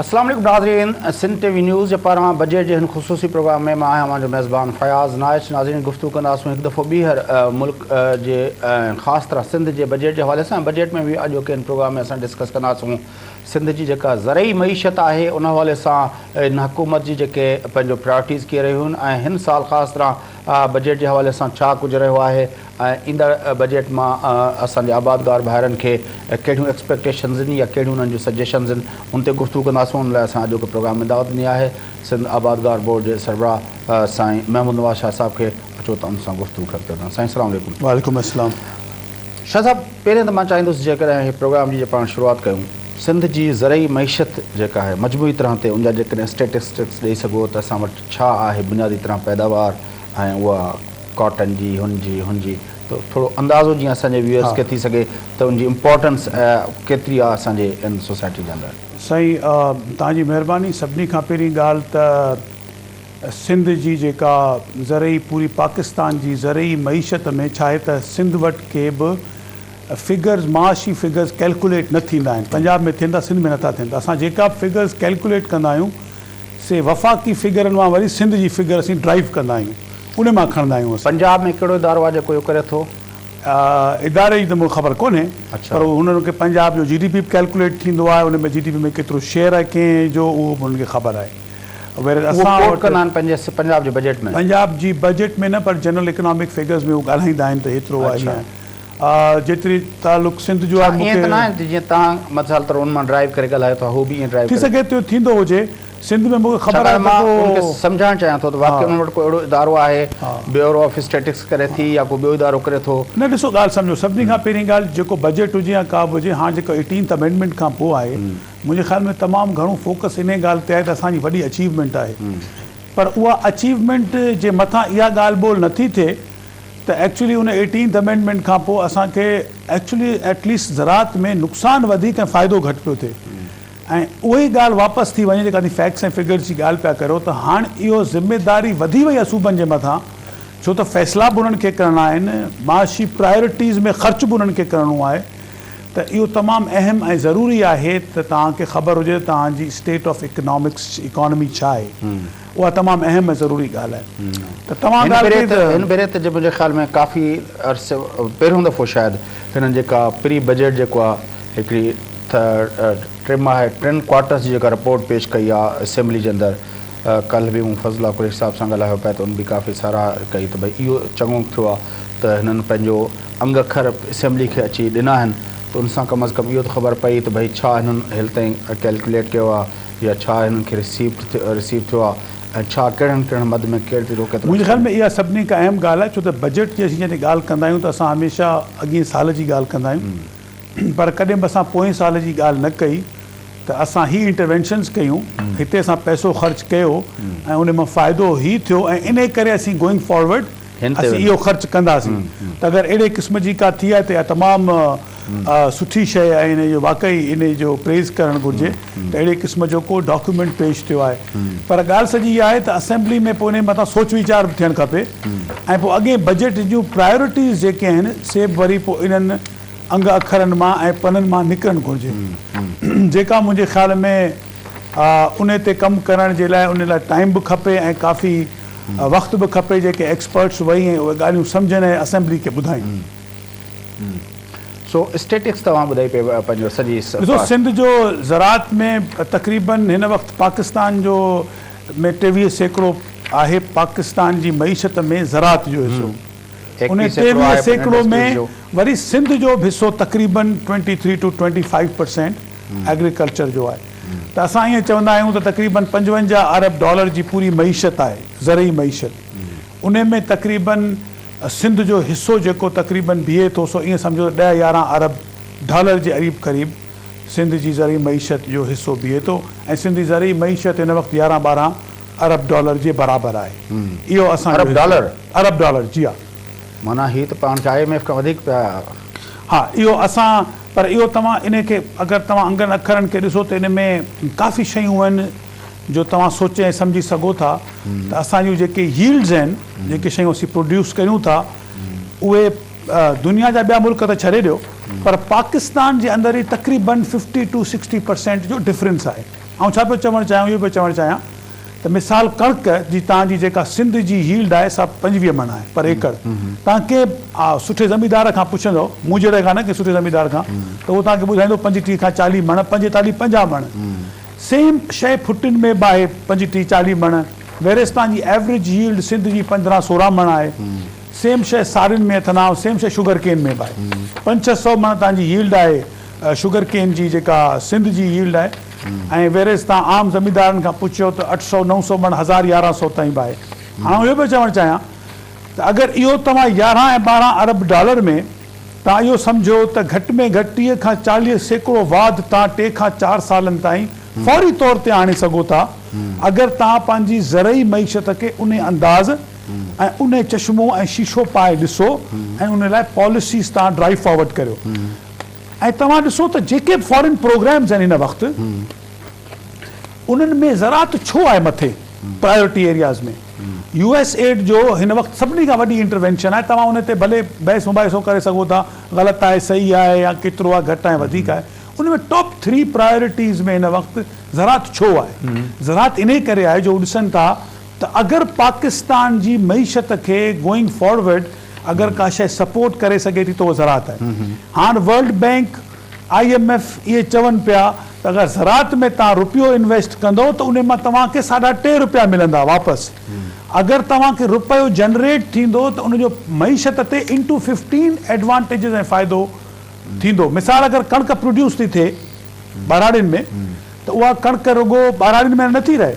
السلام عليڪم ناظرين سنڌ ٽي وي نيوز جي پاران بجيٽ جي هن خصوصي پروگرام ۾ مان آهيان اوهان جو ميزبان فياض نائچ. ناظرين گفتگو ڪنداسون هڪ دفعو ٻيهر ملڪ جي خاص طرح سنڌ جي بجيٽ جي حوالي سان بجيٽ ۾ به اڄوڪي هن پروگرام ۾ اسان ڊسڪس ڪنداسون سنڌ جي جيڪا زرعي معيشت آهي ان حوالي سان هن حڪومت جي جيڪي پنهنجو پرائرٽيز ڪيئن رهيون آهن ۽ هن سال خاص طرح بجيٽ جي حوالي سان ڇا ڪجهه رهيو آهي ۽ ايندڙ بجيٽ مان اسان جي آبادگار ڀائرن کي ڪهڙيون ايڪسپيڪٽيشنز آهن يا ڪهڙيون انهن جون سجيشنز آهن ان تي گفتگو ڪنداسون ان لاء اسان اڄوڪي پروگرام ۾ دعوت ڏني آهي سنڌ آبادگار بورڊ جي سربراهه سائين محمود نواز شاهه صاحب کي اچو ته ان سان گفتگو کي اڳتي وڌايون سائين السلام عليڪم. وعليڪم السلام. شاهه صاحب پهرين ته مان چاهيندس جيڪڏهن هي پروگرام جي پاڻ شروعات ڪيون سنڌ جي زرعي معيشت جيڪا آهي مجموعي طرح تي ان جا جيڪڏهن اسٽيٽسٽڪس ڏئي سگهو ته اسان وٽ ڇا آهي بنيادي طرح پيداوار ۽ اها ڪاٽن جي هن جي هن جي ته ٿورو اندازو جيئن اسان جي ويورس کي ٿي سگهي ته ان جي امپارٽنس ڪيتري آهي اسان جي ان سوسائٽي جي اندر. سائين توهان جي مهرباني سڀني کان پهرين ڳالهه ته سنڌ جي جيڪا زرعي پوري پاڪستان جي زرعي معيشت ۾ ڇا آهي ته سنڌ وٽ ڪي به فگرز معاشي فگرز ڪيلڪوليٽ نه ٿيندا آهن پنجاب ۾ ٿين ٿا سنڌ ۾ نٿا ٿين ته اسان جيڪا به فگرز ڪيلڪوليٽ ڪندا آهيون سي وفاقي فگرن مان وري سنڌ جي فگر اسين ڊرائيو ڪندا آهيون ان مان کڻندا آهيون اسين. پنجاب ۾ ڪهڙو ادارو آهي جيڪو اهو ڪري ٿو؟ اداري جي ته مون کي خبر ڪونهي پر هنن کي پنجاب جو جي ڊي پي به ڪيلڪوليٽ ٿيندو آهي ان ۾ جي ڊي پي ۾ ڪيترو شيئر آهي ڪنهن جو اهو به انهن کي خبر آهي ويرز اهو اسان ڪوٽ وٽ ڪندا آهن پنهنجي پنجاب جي بجيٽ ۾؟ پنجاب جي بجيٽ ۾ نه پر جنرل اڪنامڪ فگرز ۾ هو ڳالهائيندا آهن ته هيترو آهي هيئن آهي جيتري تعلق سنڌ جو ڇا آهي مون ائين ته کي ناهي ته جيئن توهان مثال طور ان مان ڊرائيو ڪري ڳالهايو ٿا هو به ائين ڊرائيو ٿي ڪري سگهي ٿو ٿيندو هجي سنڌ ۾ مون کي خبر ڇاڪاڻ آهي ته مان ان کي ڪو سمجهائڻ چاهيان ٿو ته واقعي انهن وٽ ڪو اهڙو ادارو آهي بيورو آف اسٽيٽسٽڪس ڪري ٿي يا ڪو ٻيو ادارو ڪري ٿو. نه ڏسو ڳالهه سمجهو سڀني کان پهرين ڳالهه جيڪو بجيٽ هجي يا ڪا به هجي هاڻ جيڪو ايٽينٿ امينڊمينٽ کان پوء آهي منهنجي خيال ۾ تمام گهڻو فوڪس انهي ڳالهه تي آهي ته اسان جي وڏي اچيومينٽ آهي پر اها اچيومينٽ جي مٿان اها ڳالهه ٻولهه نٿي ٿئي ته ايڪچولي ان ايٽينٿ امينڊمينٽ کان پوء اسان کي ايڪچولي ايٽليسٽ زراعت ۾ نقصان وڌيڪ ۽ فائدو گهٽ پيو ٿئي ۽ اها ئي ڳالهه واپس ٿي وڃي جيڪا توهين فيڪٽس ۽ فگرز جي ڳالهه پيا ڪريو ته هاڻ اهو ذميداري وڌي وئي آهي صوبن جي مٿان ڇو ته فيصلا به انهن کي ڪرڻا آهن معاشي پرائرٽيز ۾ خرچ به انهن کي ڪرڻو آهي ته اهو تمام اهم ۽ ضروري آهي ته توهان کي خبر هجي ته توهان جي اسٽيٽ آف اڪنامڪس اڪانومي ڇا آهي اها تمام اهم ۽ ضروري ڳالهه آهي ته توهان هن ڳالهه ڀيري ڪئي ته هن ڀيري ته منهنجي خيال ۾ ڪافي عرصي پهريون دفعو شايد هنن جيڪا پري بجيٽ جيڪو آهي هڪڙي ٽه ماهي ٽن ڪوارٽرز جي جيڪا رپورٽ پيش ڪئي آ اسيمبلي جي اندر ڪلهه به مون فضل الله قريشي صاحب سان ڳالهايو پئي ته ان به ڪافي ساراهه ڪئي ته ڀئي اهو چڱو ٿيو آ ته هنن پنهنجو انگ اکر اسيمبلي کي اچي ڏنا آهن ته ان سان ڪم از ڪم اهو ته خبر پئي ته ڀئي ڇا هنن هيل تائين ڪيلڪوليٽ ڪيو آ يا ڇا هنن کي رسيپٽ رسيو ٿيو آ ۽ ڇا ڪهڙن ڪهڙن مد ۾ ڪيترو ڪيترو منهنجي خيال ۾ اها سڀني کان اهم ڳالهه آهي ڇو ته بجيٽ جي اسين جڏهن ڳالهه ڪندا آهيون ته اسان هميشه اڳئين سال جي ڳالهه ڪندا آهيون پر ڪڏهن به اسان پوئين سال جي ڳالهه نه ڪئي ته اسان هي انٽروينشنز ڪيون، هتي اسان پئسو خرچ ڪيو ۽ ان مان فائدو هي ٿيو ۽ انهي ڪري اسين گوئنگ فارورڊ اسين اهو خرچ ڪنداسين ته اگر اهڙي قسم جي ڪا ٿي آهي ته اها تمام سٺي شيء آهي انهي جو واقعي انهي جو پريز ڪرڻ گهرجي ته اهڙي قسم جو ڪو ڊاڪيومينٽ پيش ٿيو آهي پر ڳالهه سڄي اها آهي ته اسيمبلي ۾ پوء انهي مٿان سوچ ويچار به ٿيڻ کپي ۽ پوء اڳئين بجيٽ جون پرائرٽيز جيڪي آهن سي به وري پوء انهن انگ اکرن مان ۽ پنن مان نڪرڻ گهرجي جيڪا منهنجي خيال ۾ انهي تي ڪم ڪرڻ جي لاء ان لاء ٽائيم به کپي ۽ ڪافي وقت به کپي جيڪي ايڪسپرٽس ويهي ۽ اهي ڳالهيون سمجهن ۽ اسيمبلي کي ٻڌائين. سو اسٽيٽڪس توهان ٻڌائي پئي پنهنجو سڄي. ڏسو سنڌ جو زراعت ۾ تقريبن هن وقت پاڪستان جو ۾ 23% آهي پاڪستان جي معيشت ۾ زراعت جو حصو. ان 23% ۾ وري سنڌ جو به حصو تقريبن 23 ٽو 25 پرسينٽ ايگريڪلچر جو آهي ته اسان ائين چوندا آهيون ته تقريبن 55 ارب ڊالر جي پوري معيشت آهي زرعي معيشت ان ۾ تقريبن سنڌ جو حصو جيڪو تقريبن بيهي ٿو سو ائين سمجهو ته 10 11 ارب ڊالر جي قريب قريب سنڌ جي زرعي معيشت جو حصو بيهي ٿو ۽ سنڌ جي زرعي معيشت هن وقت 11 12 ارب ڊالر جي برابر آهي اهو اسان جو ارب ڊالر؟ ارب ڊالر جي ها. معنيٰ هي ته پاڻ کي I M F کان وڌيڪ پيا. ها اهو اسان پر اهو توهان انهي کي اگر توهان انگن اکرن کي ڏسو ته ان ۾ ڪافي شيون آهن جو توهان سوچي ۽ سمجهي سگهو ٿا ته اسان جون جيڪي ييلڊز آهن جيڪي شيون اسين پروڊيوس ڪريون ٿا اهي دنيا جا ٻيا ملڪ ته ڇڏي ڏيو پر پاڪستان جي اندر ئي تقريبن ففٽي ٽو سڪسٽي پرسينٽ جو ڊفرنس آهي. آئون ڇا پيو چوڻ چاهيان اهو پيو چوڻ چاهيان ته مثال ڪڻڪ جي توهان جي جيڪا سنڌ جي ييلڊ آهي سا 25 مڻ آهي پر ايڪڙ. توهان ڪنهن سٺي زميندار کان پڇندؤ، مون جهڙي کان نه ڪنهن سٺي زميندار کان ته اهو توهان کي ٻڌائيندو 35 کان 40 مڻ، 45 50 مڻ. سيم شيء ڦٽين ۾ به آهي 35 40 مڻ. ويريس توهان جي ايوريج ييلڊ سنڌ جي 15 16 مڻ آهي. سيم شيء سارين ۾ اٿندا ۽ سيم شيء شگر ڪين ۾ به آهي. پنج ڇهه سئو مڻ توهان جي ييلڊ آهي شگر ڪين جي جيڪا سنڌ جي ييلڊ آهي ۽ ويريس توهان عام زميندارن کان پڇيو ته اٺ سئو نو سئو مڻ هزار 1100 تائين به آهي. هاڻ آئون اهو پيو چوڻ چاهيان ته اگر اهو توهان 11 ۽ 12 ارب ڊالر ۾ توهان اهو سمجهو ته گهٽ ۾ گهٽ 30 کان 40% واڌ توهان ٽي کان چار سالن تائين فوري طور تي آڻي سگهو ٿا اگر توهان پنهنجي زرعي معيشت کي انهي انداز ۽ انهي چشمو ۽ شيشو پائي ڏسو ۽ ان لاء پاليسيز توهان ڊرائيو فارورڊ ڪريو ۽ توهان ڏسو ته جيڪي به فارين پروگرامز آهن هن وقت انهن ۾ زراعت ڇو آهي مٿي priority areas ۾. U S aid جو هن وقت سڀني کان وڏي انٽروينشن آهي توهان ان تي ڀلي بحث مباحثو ڪري سگهو ٿا غلط آهي صحيح آهي يا ڪيترو آهي گهٽ آهي وڌيڪ آهي ان ۾ ٽاپ ٿري پرايورٽيز ۾ هن وقت زراعت ڇو آهي زراعت انهي ڪري آهي جو هو ڏسن ٿا ته اگر پاڪستان جي معيشت کي گوئنگ فارورڊ اگر ڪا شيء سپورٽ ڪري سگهي ٿي ته اهو زراعت آهي. هاڻ world bank, I M F اهي چون پيا ته اگر زراعت ۾ توهان رپيو انويسٽ ڪندو ته انهي مان توهان کي ساڍا ٽي رپيا ملندا واپس. اگر توهان کي رپيو جنريٽ ٿيندو ته ان جو معيشت تي انٽو ففٽين ايڊوانٽيجز ۽ فائدو ٿيندو. مثال اگر ڪڻڪ پروڊيوس ٿي ٿئي ٻهراڙين ۾ ته اها ڪڻڪ رڳو ٻهراڙين ۾ نه ٿي رهي،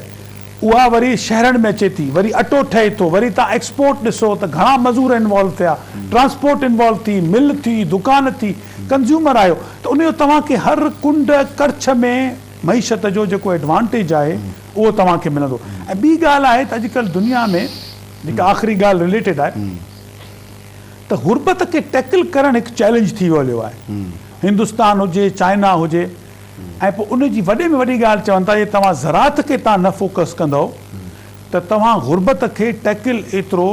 اها وري شهرن ۾ اچي ٿي، وري اٽو ٺهي ٿو، وري توهان ايڪسپورٽ ڏسو ته گهڻا مزور انوالو ٿيا، ٽرانسپورٽ انوالو ٿي، مل ٿي، دڪان ٿي، ڪنزيومر آيو ته ان جو توهان کي هر ڪنڊ ڪڙڇ ۾ معيشت جو جيڪو ايڊوانٽيج آهي اهو توهان کي ملندو ۽ ٻي ڳالهه آهي ته اڄڪلهه دنيا ۾ جيڪا آخري ڳالهه رليٽيڊ آهي ته غربت کي ٽيڪل ڪرڻ هڪ چئلينج ٿي ويو هليو آهي هندستان هجي چائنا هجي ۽ پوء ان جي وڏي ۾ وڏي ڳالهه چون ٿا جي توهان زراعت کي توهان نه فوڪس ڪندؤ ته توهان غربت کي ٽيڪل ايترو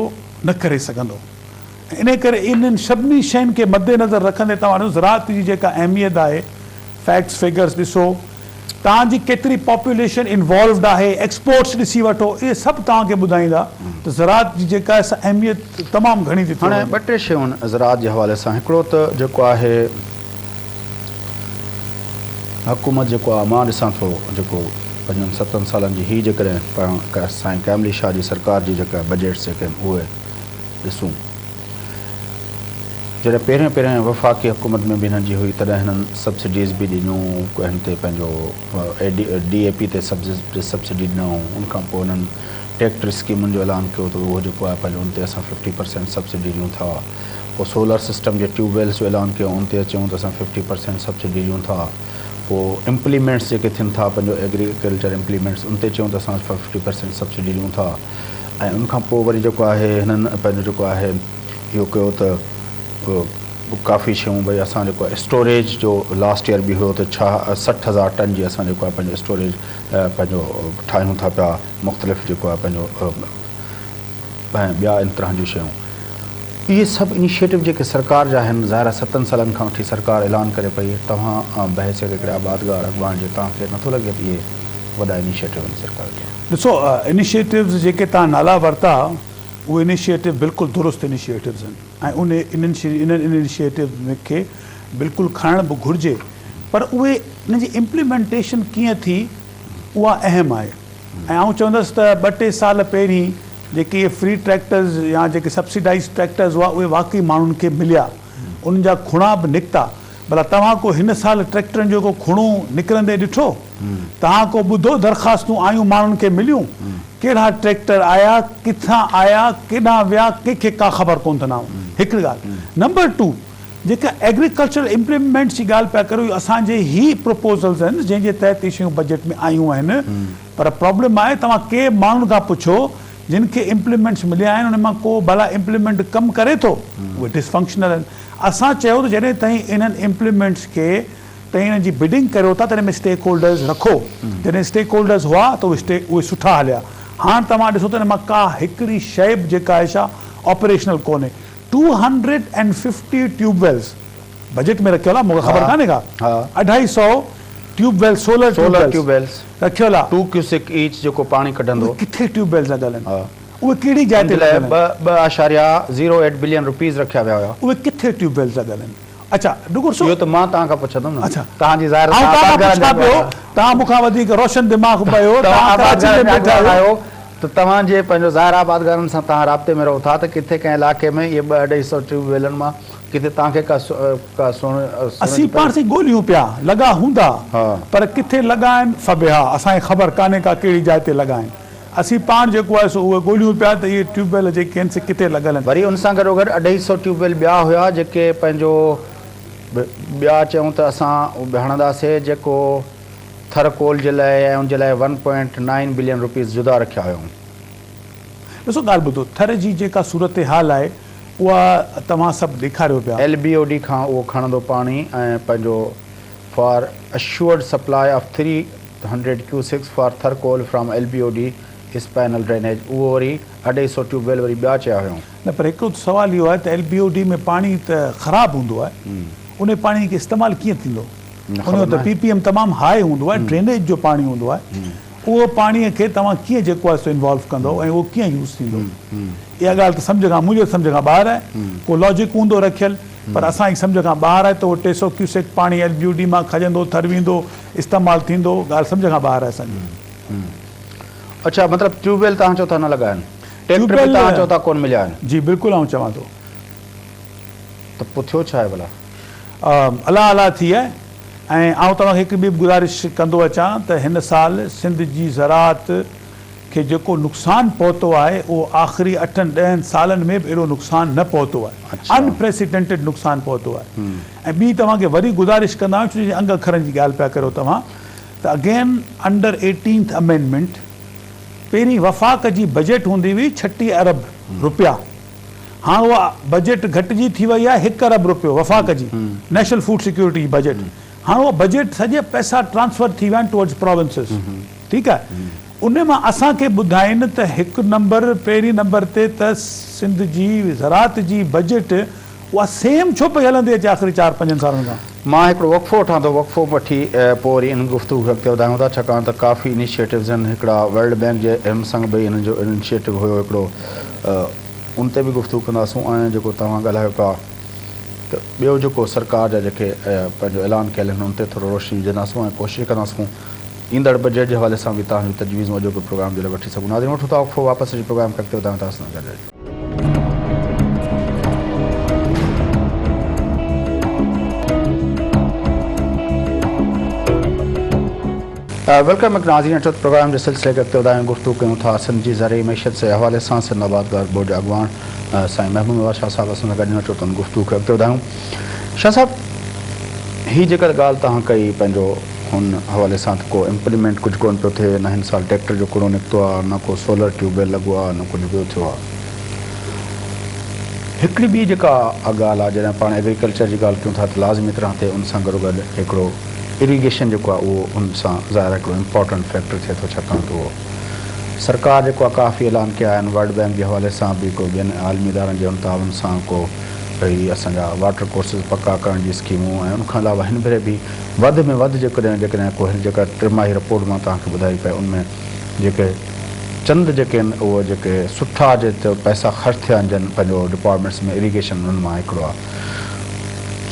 نه ڪري سگهندؤ ۽ انهي ڪري انهن سڀني شين کي مد نظر رکندي توهان ڏسو زراعت جي جيڪا اهميت آهي فيڪٽس فگرس ڏسو توهان جي ڪيتري پاپوليشن انوالوڊ آهي ايڪسپورٽس ڏسي وٺو اهي سڀ توهان کي ٻڌائيندا ته زراعت جي جيڪا آهي سا اهميت تمام گهڻي ٿي ٿي هاڻي وڃي. ٻه ٽي شيون آهن زراعت جي حوالي سان هڪڙو ته جيڪو آهي حڪومت جيڪو آ مان ڏسان ٿو جيڪو پنجن ستن سالن جي هي جيڪڏهن پاڻ سائين قائم علي شاهه جي سرڪار جي جيڪا بجيٽس جيڪي آهن اهي ڏسون جڏهن پهرين پهرين وفاقي حڪومت ۾ به هنن جي هئي تڏهن هنن سبسڊيز به ڏنيون هن تي پنهنجو ڊي اي پي تي سبسڊي ڏنائون ان کان پوء هنن ٽيڪٽر اسڪيمن جو اعلان ڪيو ته اهو جيڪو آهي پنهنجو ان تي اسان ففٽي پرسينٽ سبسڊي ڏيون ٿا پوء سولر سسٽم جي ٽيوب ويلز جو اعلان ڪيو ان تي چيون ته اسان ففٽي پرسينٽ سبسڊي ڏيون ٿا پوء امپليمينٽس جيڪي ٿين ٿا پنهنجو ايگريڪلچر امپليمينٽس ان تي چيون ته اسان ففٽي پرسينٽ سبسڊي ڏيون ٿا ۽ ان کان پوء وري جيڪو آهي هنن پنهنجو جيڪو آهي اهو ڪيو ته ڪافي شيون ڀئي اسان جيڪو آهي اسٽوريج جو لاسٽ ايئر به هيو ته ڇا 60 هزار ٽن جي اسان جيڪو آهي پنهنجو اسٽوريج پنهنجو ٺاهيون ٿا پيا مختلف جيڪو آهي پنهنجو ۽ ٻيا ان طرح جون شيون. اهي سڀ انيشيٽو جيڪي سرڪار جا آهن، ظاهر آهي ستن سالن کان وٺي سرڪار اعلان ڪري پئي، توهان بحيثيت هڪڙي آبادگار اڳواڻ جي توهان کي نٿو لڳي ته اهي وڏا انيشيٽو آهن سرڪار جا؟ ڏسو انيشيٽوز جيڪي توهان نالا ورتا اهي انيشيٽو بلڪل درست انيشيٽوز آهن ۽ انهن انهن انيشيٽوز کي بلڪل کڻڻ به گهرجي پر اهي انهن جي امپليمينٽيشن ڪيئن ٿي اها اهم آهي. ۽ آئون چوندس ته ٻه ٽي سال پهرين جيڪي اهي فري ٽريڪٽرز يا جيڪي سبسڊائيز ٽريڪٽرز هئا اهي واقعي ماڻهن کي مليا انهن جا کڻا به نڪتا ڀلا توهان ڪو هن سال ٽريڪٽرن جو ڪو کڻو نڪرندي ڏٺو؟ توهان ڪو ٻڌو درخواستون آيون ماڻهن کي مليون؟ ڪهڙا ٽريڪٽر آيا ڪٿان آيا ڪيڏانهن ويا ڪنهن کي ڪا خبر ڪونه اٿن هڪڙي ڳالهه نمبر ٽو جيڪا ايگريڪلچرل امپليمينٽس جي ڳالهه پيا ڪريو اهي اسان جي هي پروپوزلز آهن جنهن جي تحت اهي شيون بجيٽ ۾ آيون آهن پر پرابلم آهي توهان ڪي ماڻهن کان پڇو جن کي امپليمينٽس مليا آهن انهن مان ڪو ڀلا امپليمينٽ ڪم ڪري ٿو اهي ڊسفنڪشنل آهن اسان چيو ته جڏهن تائين انهن امپليمينٽس کي تائين انهن جي بڊنگ ڪريو ٿا تڏهن ۾ اسٽيڪ هولڊرز رکو جڏهن اسٽيڪ هولڊرز هئا ته اهي اهي سٺا هليا هاڻ توهان ڏسو ته ان مان ڪا هڪڙي شيء به جيڪا آهي سا آپريشنل ڪونهي 250 ٽيوب ويلز بجيٽ ۾ رکيل آ مونکي خبر ڪانهي ڪا اڍائي سئو Tube well solar tube wells رکيل آ. ٽو ڪيوسڪ ايچ جيڪو پاڻي ڪڍندو. اهي ڪٿي ٽيوب ويلز لڳل آهن؟ اهي ڪهڙي جاء تي لڳل آهن؟ ٻه اعشاريه زيرو ايٽ بلين روپيز رکيا ويا هيا. اهي ڪٿي ٽيوب ويلز لڳل آهن؟ اڇا رڳو اهو ته مان توهان کان پڇندم نه. اڇا توهان جي ظاهر آئون توهان کان پڇان پيو، توهان مون کان وڌيڪ روشن دماغ به آهيو، توهان ڪراچي ۾ ويٺا آهيو. ته توهان جي پنهنجو ظاهر آبادگارن سان توهان رابطي ۾ رهو ٿا ته ڪٿي ڪنهن علائقي ۾ اهي ٻه اڍائي سئو ٽيوب ويلن مان ڪٿي توهان کي ڪا ڪا سڻ اسين پاڻ سين ڳوليون پيا، لڳا هوندا، پر ڪٿي لڳا آهن فبها، اسان کي خبر ڪانهي ڪا ڪهڙي جاء تي لڳا آهن. اسين پاڻ جيڪو آهي سو اهي ڳوليون پيا ته اهي ٽيوب ويل جيڪي آهن سي ڪٿي لڳل آهن. وري ان سان گڏوگڏ اڍائي سئو ٽيوب ويل ٻيا هيا جيڪي پنهنجو ٻيا چيون ته اسان هڻنداسي جيڪو ٿر ڪول جي لاء ۽ ان جي لاء one point nine billion rupees جدا رکيا هيائون. ڏسو ڳالهه ٻڌو، ٿر جي جيڪا صورتحال آهي اها توهان سڀ ڏيکاريو پيا. ايل بي او ڊي کان اهو کڻندو پاڻي ۽ پنهنجو for assured supply of 300 cusecs for Thar coal from L B O D spinal drainage اهو وري اڍائي سئو ٽيوب ويل وري ٻيا چيا هيائون. نه پر هڪڙو ته سوال اهو آهي ته ايل بي او ڊي ۾ پاڻي ته خراب هوندو آهي انهي پاڻي کي استعمال ڪيئن ٿيندو؟ ان جو ته پي پي ايم تمام هاء هوندو آهي ڊرينيج جو پاڻي هوندو آهي اهو پاڻي کي توهان ڪيئن جيڪو آهي سو انوالو ڪندو ۽ اهو ڪيئن يوز ٿيندو اها ڳالهه ته سمجهه کان منهنجي سمجهه کان ٻاهر آهي ڪو لاجڪ هوندو رکيل پر اسان جي سمجهه کان ٻاهر آهي ته اهو 300 ڪيوسيڪ پاڻي ايل بي او ڊي مان کڄندو ٿر ويندو استعمال ٿيندو ڳالهه سمجهه کان ٻاهر آهي اسان جي. اڇا مطلب ٽيوب ويل توهان چئو ٿا نه لڳا آهن ٽريڪٽر به توهان چئو ٿا ڪون مليا آهن. جي بلڪل آئون چوان ٿو. ته پوء ٿيو ڇا آهي ڀلا؟ الله الله ٿي آهي ۽ آئون توهان کي هڪ ٻي به گذارش ڪندو اچان ته هن سال سنڌ جي زراعت کي جيڪو نقصان پهتو آهي اهو آخري اٺن ڏهن سالن ۾ به اهڙو نقصان نه پهتو آهي انپريسيڊنٽيڊ نقصان پهتو آهي ۽ ٻي توهان کي وري گذارش ڪندا آهيون ڇو جو انگ اکرن جي ڳالهه پيا ڪريو توهان ته اگين انڊر ايٽينٿ امينڊمينٽ پهرين وفاق جي بجيٽ هوندي هئي 36 ارب روپيا هاڻ اها بجيٽ گهٽجي ٿي وئي آهي هڪ ارب روپيو وفاق جي نيشنل فوڊ سيڪيورٽي جي بجيٽ هاڻ اها بجيٽ سڄي پئسا ٽرانسفر ٿي ويا آهن ٽوورڊز پراونسز ٺيڪ آهي ان مان اسان کي ٻڌائين ته هڪ نمبر پهرين نمبر تي ته سنڌ جي زراعت جي بجيٽ اها سيم ڇو پئي هلندي اچي آخري چار پنجن سالن کان. مان هڪڙو وقفو وٺان ٿو، وقفو وٺي پوء وري ان گفتگو کي اڳتي وڌايون ٿا، ڇاڪاڻ ته ڪافي انيشيٽوز آهن، هڪڙا ورلڊ بينڪ جي اهم سنگ به انهن جو انيشيٽو هيو هڪڙو ان تي به گفتگو ڪنداسون ۽ جيڪو توهان ڳالهايو پيا ته ٻيو جيڪو سرڪار جا جيڪي پنهنجو اعلان ڪيل آهن ان تي ٿورو روشني وجهنداسون ۽ ڪوشش ڪنداسون ايندڙ بجيٽ جي حوالي سان به توهان جون تجويزون اڄوڪي پروگرام جي لاء وٺي سگهون. ناظرين وٺون ٿا وقفو واپس اچي پروگرام کي اڳتي وڌايون ٿا اسان سان گڏ رهجو. Welcome back ناظرين اچو ته پروگرام جي سلسلي کي اڳتي وڌايون گفتگو ڪيون ٿا سنڌ جي زرعي معيشت جي حوالي سان سنڌ آبادگار بورڊ جا اڳواڻ سائين محمود نواز شاهه صاحب اسان سان گڏ آهن اچو ته ان گفتگو کي اڳتي وڌايون شاهه صاحب هي جيڪا ڳالهه توهان ڪئي پنهنجو هن حوالي سان ته ڪو امپليمينٽ ڪجهه ڪونه پيو ٿئي نه هن سال ٽريڪٽر جو ڪڙو نڪتو آهي نه ڪو سولر ٽيوب ويل لڳو آهي نه ڪجهه ٻيو ٿيو آهي. هڪڙي ٻي جيڪا ڳالهه آهي جڏهن پاڻ ايگريڪلچر جي ڳالهه ڪيون ٿا ته لازمي طرح تي ان سان گڏوگڏ هڪڙو اريگيشن جيڪو آهي اهو ان سان ظاهر آهي هڪڙو امپارٽنٽ فيڪٽر ٿئي ٿو ڇاڪاڻ ته اهو سرڪار جيڪو آهي ڪافي اعلان ڪيا آهن ورلڊ بينڪ جي حوالي سان به ڪو ٻين عالمي ادارن جي ان تعاون سان ڪو ڀئي اسان جا واٽر ڪورسز پڪا ڪرڻ جي اسڪيمون ۽ ان کان علاوه هن ڀيري به وڌ ۾ وڌ جيڪڏهن جيڪڏهن ڪو هن جيڪا ٽماهي رپورٽ مان توهان کي ٻڌائي پئي ان ۾ جيڪي چند جيڪي آهن اهي جيڪي سٺا جي پئسا خرچ ٿيا آهن جن پنهنجو ڊپارٽمينٽس ۾ اريگيشن انهن مان هڪڙو آهي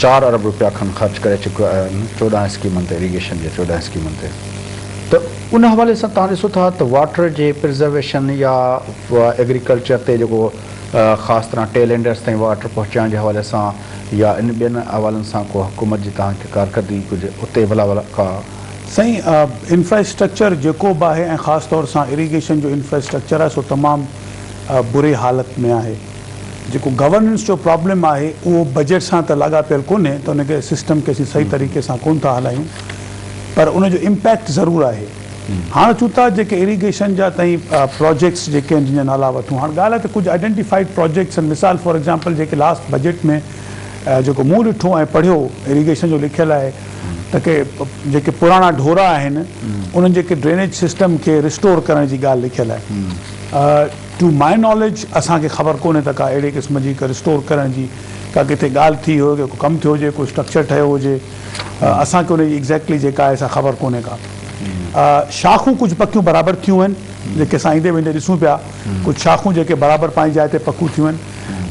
چار ارب روپيا کن خرچ ڪري چڪا آهن 14 اسڪيمن تي اريگيشن جي 14 اسڪيمن تي ته ان حوالي سان توهان ڏسو ٿا ته واٽر جي پرزرويشن يا ايگريڪلچر تي جيڪو خاص طرح ٽيل اينڊرس تائين واٽر پهچائڻ جي حوالي سان يا ان ٻين حوالن سان ڪو حڪومت جي توهان کي ڪارڪردگي ڪجهه اتي ڀلا ڀلا ڪا. سائين انفراسٽرڪچر جيڪو به آهي ۽ خاص طور سان اريگيشن جو انفراسٽرڪچر آهي سو تمام بري حالت ۾ آهي جيڪو گورننس جو پرابلم آهي اهو بجيٽ سان ته لاڳاپيل ڪونهي ته ان کي سسٽم کي اسين صحيح طريقي سان ڪونه ٿا هلايون پر ان جو امپيڪٽ ضرور آهي. هاڻ اچون ٿا جيڪي اريگيشن جا تائين پراجيڪٽس جيڪي آهن جن جا نالا وٺون هاڻ ڳالهه آهي ته ڪجهه آئيڊينٽيفائيڊ پراجيڪٽس آهن مثال فار ايگزامپل جيڪي لاسٽ بجيٽ ۾ جيڪو مون ڏٺو ۽ پڙهيو اريگيشن جو لکيل آهي ته ڪي جيڪي پراڻا ڍورا آهن انهن جيڪي ڊرينيج سسٽم کي ريسٽور ڪرڻ جي ڳالهه لکيل آهي ٽو my knowledge اسان کي خبر ڪونهي ته ڪا اهڙي قسم جي ڪا ريسٽور ڪرڻ جي ڪا ڪٿي ڳالهه ٿي هجي، ڪو ڪم ٿيو هجي، ڪو اسٽرڪچر ٺهيو هجي، اسان کي ان جي ايگزيڪٽلي جيڪا آهي سا خبر ڪونهي ڪا. شاخون ڪجهه پڪيون برابر ٿيون آهن، جيڪي اسان ايندي ويندي ڏسون پيا، ڪجهه شاخون جيڪي برابر پنهنجي جاء تي پڪيون ٿيون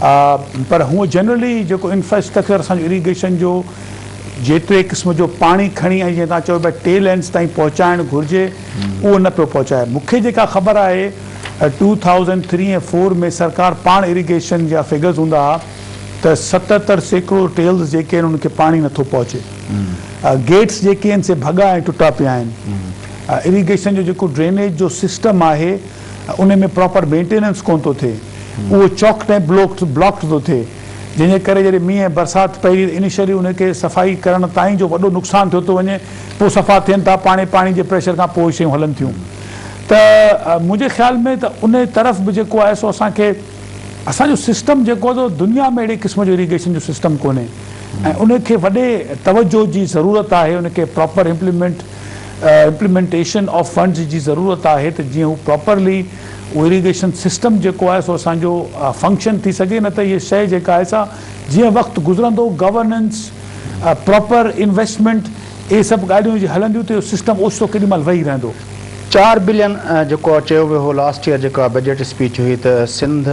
آهن، پر هونء جنرلي جيڪو انفراسٽرڪچر اسان جو اريگيشن جو جيتري قسم جو پاڻي کڻي ۽ جيئن توهان چئو پيا ٽيل اينڊز تائين پهچائڻ گهرجي اهو نه پيو پهچائي. مون کي جيڪا خبر آهي ٽو ٿائوزنڊ ٿري ۽ فور ۾ سرڪار پاڻ اريگيشن جا فگرز هوندا ها ته 77% ٽيلز جيڪي آهن انهن کي پاڻي نٿو پهچي. گيٽس جيڪي آهن سي ڀڳا ۽ ٽٽا پيا آهن. اريگيشن جو جيڪو ڊرينيج جو سسٽم آهي ان ۾ پراپر مينٽيننس ڪونه ٿو ٿئي. اهو چوڪڊ ۽ بلاڪڊ ٿو ٿئي. جنهن جي ڪري جڏهن مينهن ۽ برسات پئي ته انيشلي ان کي صفائي ڪرڻ تائين جو وڏو نقصان ٿيو ٿو وڃي پوء صفا ٿين ٿا پاڻي پاڻي جي پريشر کان پوء شيون هلن ٿيون ته منهنجي خيال ۾ ته ان طرف به جيڪو آهي سو اسان کي اسان جو سسٽم جيڪو آهي سو دنيا ۾ اهڙي قسم جو اريگيشن جو سسٽم ڪونهي ۽ ان کي وڏي توجه جي ضرورت آهي ان کي proper implement implementation of funds جي ضرورت آهي ته جيئن هو پراپرلي اهو اريگيشن سسٽم جيڪو آهي سو اسان جو فنڪشن ٿي سگهي نه ته هيء شيء جيڪا آهي سا جيئن وقت گذرندو گورننس پراپر انويسٽمينٽ اهي سڀ ڳالهيون جي هلنديون ته اهو سسٽم اوچتو ڪيڏي مهل ويهي رهندو. چار بلين جيڪو چيو ويو هو لاسٽ ييئر جيڪا بجيٽ اسپيچ هئي ته سنڌ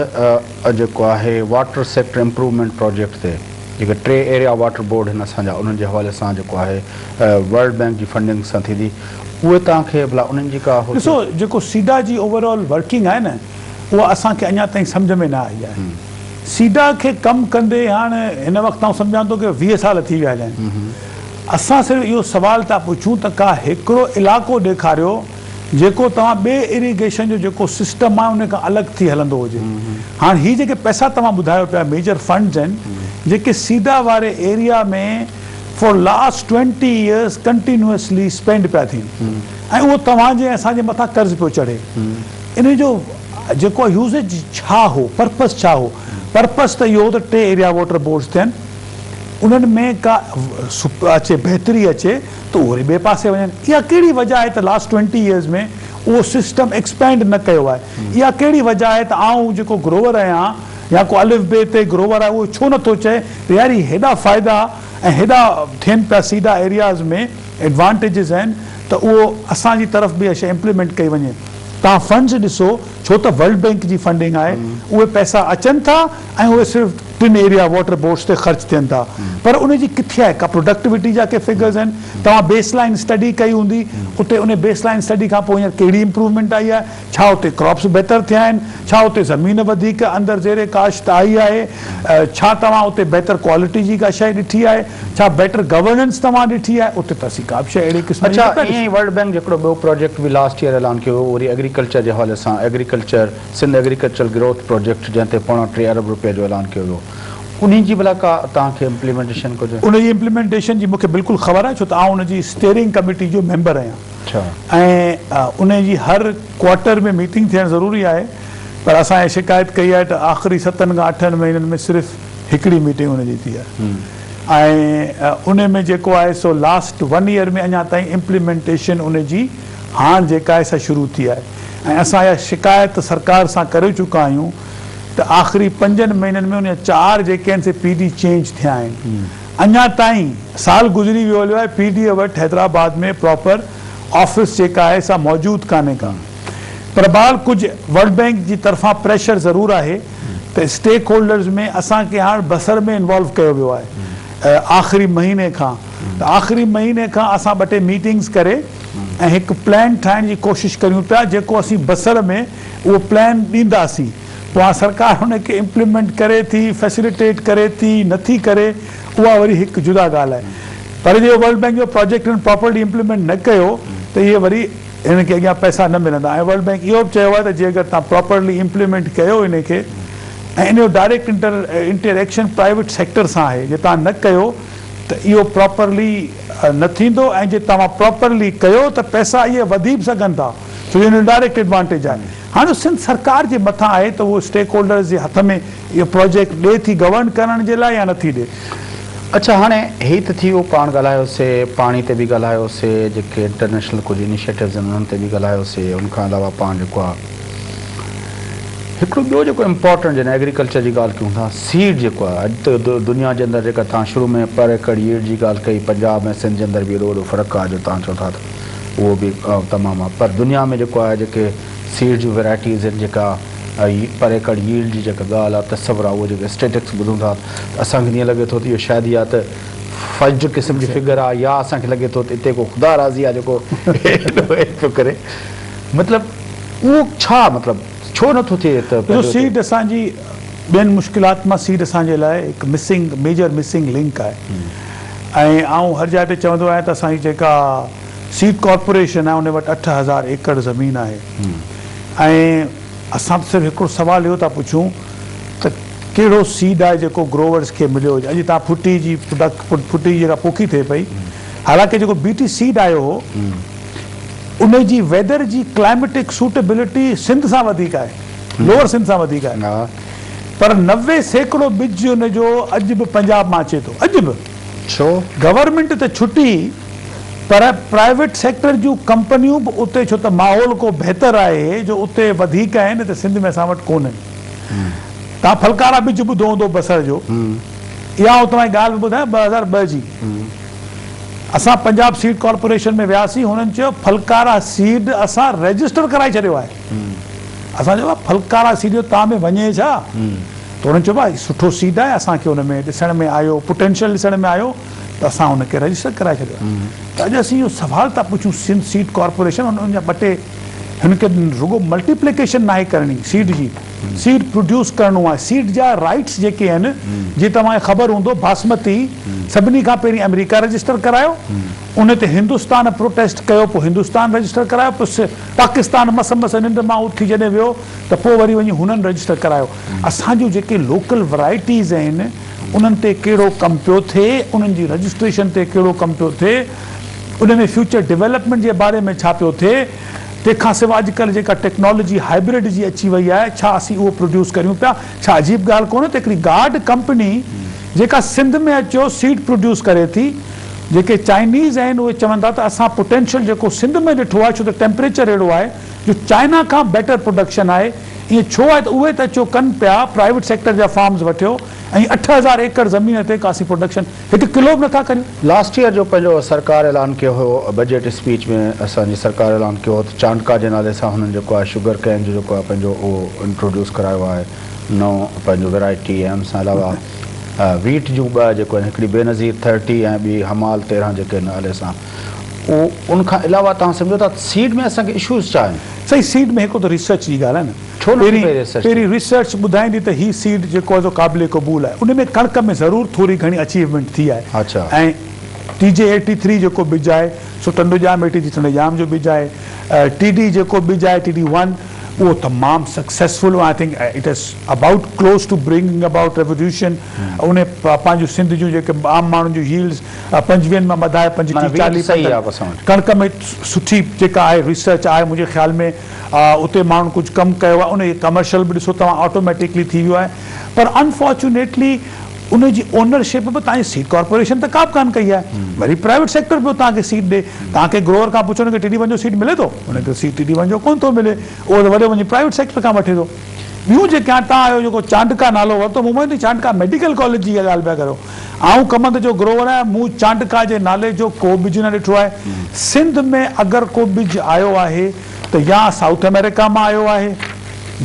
جيڪو آهي واٽر سيڪٽر امپروومينٽ پراجيڪٽ تي جيڪي ٽي ايريا واٽر بورڊ هن اسان جا انهن جي حوالي سان جيڪو آهي ورلڊ بينڪ جي فنڊنگ سان ٿيندي اهي توهان کي ڀلا انهن جي ڪا ڏسو جيڪو سيڊا جي اوور آل ورڪنگ آهي نه اها اسان کي اڃا تائين سمجهه ۾ نه آئي آهي. سيڊا کي ڪم ڪندي هاڻ هن وقت آئون سمجهان ٿو ڪي 20 سال ٿي ويا آهن. اسان صرف اهو سوال ٿا پڇون ته ڪا هڪڙو علائقو ڏيکاريو جيڪو توهان ٻئي اريگيشن جو جيڪو سسٽم آهي ان کان الڳ ٿي هلندو هجي. هاڻ هي جيڪي پئسا توهان ٻڌايو پيا ميجر فنڊز آهن جيڪي سيڊا واري area ۾ for last twenty years continuously spend پيا ٿين ۽ اهو توهان جي ۽ اسان جي مٿان قرض پيو چڙهي. ان جو جيڪو يوزيج ڇا هو پرپس ڇا هو؟ پرپس ته اهو هو ته ٽي ايريا واٽر بورڊز ٿين انهن ۾ ڪا اچي بهتري اچي ته اهي وري ٻئي پاسي وڃن. اها ڪهڙي وجه آهي ته لاسٽ ٽوئنٽي ايئرز ۾ اهو سسٽم ايڪسپينڊ نه ڪيو آهي؟ اها ڪهڙي وجه آهي ته آئون جيڪو گروور آهيان يا ڪو الف بي تي گروور آهي اهو ڇو نه ٿو چئي ته يار هي هيڏا فائدا ۽ هيڏا ٿين پيا سيڊا ايرياز ۾ ايڊوانٽيجز آهن ته اهو اسان جي طرف به اها شيء امپليمينٽ ڪئي وڃي. توهان فنڊز ڏسو ڇو ته ورلڊ بينڪ جي فنڊنگ آهي اهي پئسا اچن ٿا ۽ اهي صرف ٽن ايريا واٽر بورڊز تي خرچ ٿين ٿا پر ان جي ڪٿي آهي ڪا پروڊڪٽيوٽي جا ڪي فگرز آهن توهان بيس لائن اسٽڊي ڪئي هوندي اتي ان بيس لائن اسٽڊي کان پوء هينئر ڪهڙي امپروومينٽ آئي آهي ڇا اتي ڪراپس بهتر ٿيا آهن ڇا اتي زمين وڌيڪ اندر زير ڪاشت آئي آهي ڇا توهان اتي بهتر ڪوالٽي جي ڪا شيء ڏٺي آهي ڇا بيٽر گورننس توهان ڏٺي آهي اتي ته اسين ڪا به شيء اهڙي قسم جي اڇا نه پيا ائين ئي ڏسون. ورلڊ بينڪ جو هڪڙو ٻيو پراجيڪٽ به لاسٽ ييئر اعلان ڪيو هو وري ايگريڪلچر جي حوالي سان agriculture Sindh agricultural growth project جنهن تي پوڻا ٽي ارب روپيه جو اعلان ڪيو ويو انهي جي ڀلا ڪا توهان کي امپليمينٽيشن ڪجهه. ان جي امپليمينٽيشن جي مون کي بلڪل خبر آهي ڇو ته آئون ان جي اسٽيئرنگ ڪميٽي جو ميمبر آهيان ۽ ان جي هر ڪوارٽر ۾ ميٽنگ ٿيڻ ضروري آهي پر اسان اها شڪايت ڪئي آهي ته آخري ستن کان اٺن مهينن ۾ صرف هڪڙي ميٽنگ ان جي ٿي آهي ۽ ان ۾ جيڪو آهي سو لاسٽ ون ايئر ۾ اڃا تائين امپليمينٽيشن ان جي هاڻ جيڪا آهي سا شروع ٿي آهي ۽ اسان اها شڪايت سرڪار سان ڪري چڪا آهيون ته آخري پنجن مهينن ۾ ان جا چار جيڪي آهن سي پي ڊي چينج ٿيا آهن اڃا تائين سال گذري ويو هليو آهي پي ڊي وٽ حيدرآباد ۾ پراپر آفيس جيڪا آهي سا موجود ڪانهي ڪا پر بهرحال ڪجهه ورلڊ بينڪ جي طرفان پريشر ضرور آهي ته اسٽيڪ هولڊرز ۾ اسان کي هاڻ بصر ۾ انوالو ڪيو ويو آهي آخري مهيني کان ته آخري مهيني کان اسان ٻه ٽي ميٽنگز ڪري ۽ هڪ پلان ٺاهڻ جي ڪوشش ڪريون پيا جيڪو اسين بصر ۾ اهو پلان ڏينداسين پوء هاڻ سرڪار ان کي امپليمينٽ ڪري ٿي فيسليٽيٽ ڪري ٿي نٿي ڪري اها وري هڪ جدا ڳالهه آهي پر جي ورلڊ بينڪ جو پراجيڪٽ هنن پراپرلي امپليمينٽ نه ڪيو ته اهي وري هنن کي اڳيان پئسا نه ملندا ۽ ورلڊ بينڪ اهو به چيو آهي ته جي اگر توهان پراپرلي امپليمينٽ ڪيو ان کي ۽ ان جو direct inter action private sector سان آهي جي توهان نه ڪيو ته اهو پراپرلي نه ٿيندو ۽ جي توهان پراپرلي ڪيو ته پئسا اهي وڌي به سگهن ٿا ڇو جو ان جو ڊائريڪٽ ايڊوانٽيج آهي هاڻ سنڌ سرڪار جي مٿان آهي ته اهو اسٽيڪ هولڊرز جي هٿ ۾ اهو پراجيڪٽ ڏي ٿي گورن ڪرڻ جي لاء يا نٿي ڏي. اڇا هاڻي هي ته ٿي ويو پاڻ ڳالهايو سي پاڻي تي به ڳالهايو سي جيڪي انٽرنيشنل ڪجهه انيشيٽوز آهن انهن تي به ڳالهايو سي ان کان علاوه پاڻ جيڪو آهي هڪڙو ٻيو جيڪو امپارٽنٽ جڏهن ايگريڪلچر جي ڳالهه ڪيون ٿا سيڊ جيڪو آهي اڄ ته دنيا جي اندر جيڪا توهان شروع ۾ پر ايڪڙ ييلڊ جي ڳالهه ڪئي پنجاب ۽ سنڌ جي اندر به ايڏو وڏو فرق آهي جو توهان چئو ٿا ته اهو به تمام آهي پر دنيا ۾ جيڪو آهي جيڪي سيڊ جون ويرائٽيز آهن جيڪا پر ايڪڙ ييلڊ جي جيڪا ڳالهه آهي تصور آهي اهو جيڪي اسٽيٽڪس ٻڌون ٿا ته اسان کي ائين لڳي ٿو ته اهو شايد يا ته فج قسم جي فگر آهي يا اسان کي لڳي ٿو ته اتي ڪو خدا راضي آهي جيڪو ايڏو پيو ڪري مطلب اهو ڇا مطلب ڇو نه ٿو ٿئي ته ڏسو پنهنجو سيڊ اسان جي ٻين مشڪلات مان سيڊ اسان جي لاء هڪ مسنگ ميجر مسنگ لنڪ آهي ۽ آئون هر جاء تي چوندو آهيان ته اسان جي جيڪا سيڊ ڪارپوريشن آهي ان وٽ 8000 ايڪڙ زمين آهي ۽ اسان ته صرف هڪڙو سوال اهو ٿا پڇون ته ڪهڙو سيڊ آهي جيڪو گروورز کي مليو هجي اڄ تان ڦٽي جي ڦٽي جي جيڪا پوکي ٿئي پئي حالانڪه جيڪو بي ٽي سيڊ آيو هو ان جي ويدر جي ڪلائميٽڪ سوٽيبلٽي سنڌ سان وڌيڪ آهي، لوئر سنڌ سان وڌيڪ آهي پر 90% ٻج ان جو اڄ به پنجاب مان اچي ٿو، اڄ به. ڇو؟ گورنمينٽ ته ڇٽي پر پرائيويٽ سيڪٽر جون ڪمپنيون به اتي ڇو ته ماحول ڪو بهتر آهي جو اتي وڌيڪ آهن هتي سنڌ ۾ اسان وٽ ڪونهن. توهان ڦلڪارا ٻج ٻڌو هوندو بصر جو، اها آئون توهان کي ڳالهه به ٻڌايان 2002 جي. اسان پنجاب سيڊ ڪارپوريشن ۾ وياسين هنن چيو ڦلڪارا سيڊ اسان رجسٽر ڪرائي ڇڏيو آهي اسان چيو ڦلڪارا سيڊ جو توهان ۾ وڃي ڇا ته هنن چيو ڀاء سٺو سيڊ آهي اسان کي ان ۾ ڏسڻ ۾ آيو پوٽينشل ڏسڻ ۾ آيو ته اسان ان کي رجسٽر ڪرائي ڇڏيو آهي ته اڄ اسين اهو سوال ٿا پڇون سنڌ سيڊ ڪارپوريشن ان جا ٻه ٽي هن کي رڳو ملٽيپليڪيشن ناهي ڪرڻي سيڊ جي سيڊ پروڊيوس ڪرڻو آهي سيڊ جا رائيٽس جيڪي آهن جي توهان کي خبر هوندو باسمتي سڀني کان پهرين آمريڪا رجسٽر ڪرايو ان تي هندستان پروٽيسٽ ڪيو پوء هندستان رجسٽر ڪرايو پوء پاڪستان مس مس ننڊ مان اٿي جڏهن ويو ته پوء وري وڃي هنن رجسٽر ڪرايو اسان جون جيڪي لوڪل ورائٽيز آهن انهن تي ڪهڙو ڪم پيو ٿئي انهن جي رجسٽريشن تي ڪهڙو ڪم پيو ٿئي ان ۾ فيوچر ڊولپمينٽ جي باري ۾ ڇا پيو ٿئي تنهن کان سواء اڄڪلهه جيڪا ٽيڪنالاجي هائبرڊ جي اچي وئي آهي ڇا اسين اهو پروڊيوس ڪريون پيا؟ ڇا عجيب ڳالهه ڪونهي ته هڪڙي گارڊ ڪمپني جيڪا سنڌ ۾ اچيو سيڊ پروڊيوس ڪري ٿي جيڪي چائنيز آهن اهي چون ٿا ته اسان پوٽينشل جيڪو سنڌ ۾ ڏٺو آهي ڇو ته ٽيمپريچر اهڙو آهي جو چائنا کان بيٽر پروڊڪشن آهي ائين ڇو آهي ته اهي ته اچيو ڪن پيا پرائيويٽ سيڪٽر جا فارمز وٺيو ۽ 8000 ايڪڙ زمين تي ڪا اسين پروڊڪشن هڪ ڪلو به نٿا ڪريون. لاسٽ ييئر جو پنهنجو سرڪار اعلان ڪيو هيو بجيٽ اسپيچ ۾ اسان جي سرڪار اعلان ڪيو هو ته چانڊڪا جي نالي سان هنن جيڪو آهي شگر ڪين جو جيڪو آهي پنهنجو اهو انٽروڊيوس ڪرايو آهي نئون پنهنجو ويرائٽي ۽ ان سان علاوه ويٽ جون ٻه جيڪو آهن هڪڙي بينظير ٿرٽي ۽ ٻي حمال 13 جيڪي نالي سان اهو ان کان علاوه توهان سمجهو ٿا سيڊ ۾ اسان کي اشوز ڇا آهن؟ سائين سيڊ ۾ هڪ ته ريسرچ جي ڳالهه آهي نه. ڇو نه ٿي پئي ريسرچ ٿئي؟ پهرين ريسرچ ٻڌائيندي ته هي سيڊ جيڪو آهي سو قابل قبول آهي. ان ۾ ڪڻڪ ۾ ضرور ٿوري گهڻي اچيومينٽ ٿي آهي ۽ ٽي جي ايٽي ٿري جيڪو ٻج آهي سو ٽنڊوڄام ايٽي ٿري ٽنڊوڄام جو ٻج آهي. ٽي ڊي جيڪو ٻج آهي ٽي ڊي ون اهو تمام successful I think it is about close to bringing about revolution ان پنهنجون سنڌ جون جيڪي عام ماڻهن جون ييلڊز پنجويهن مان وڌائي پنجٽيهه چاليهه ڪڻڪ ۾ سٺي جيڪا آهي ريسرچ آهي منهنجي خيال ۾ اتي ماڻهن ڪجهه ڪم ڪيو آهي ان جي ڪمرشل به ڏسو توهان آٽوميٽڪلي ٿي ويو آهي پر انفارچونيٽلي ان جي اونرشپ به توهان جي سيڊ ڪارپوريشن ته ڪا به ڪانه ڪئي آهي وري پرائيويٽ سيڪٽر پيو توهان کي سيڊ ڏي توهان کي گروئر کان پڇو ان کي ٽي ڊي ون جو سيڊ ملي ٿو ان کي سيڊ ٽي ڊي ون جو ڪونه ٿو ملي اهو ته وري وڃي پرائيويٽ سيڪٽر کان وٺي ٿو ٻيون جيڪي هاڻي توهان اهو جيڪو چانڊڪا نالو ورتو مون ڀانيو ته چانڊڪا ميڊيڪل ڪاليج جي اها ڳالهه پيا ڪريو آئون ڪمند جو گروئر آهيان، مون چانڊڪا جي نالي جو ڪو ٻج نه ڏٺو آهي. سنڌ ۾ اگر ڪو ٻج آيو آهي ته يا سائوٿ آمريڪا مان آيو آهي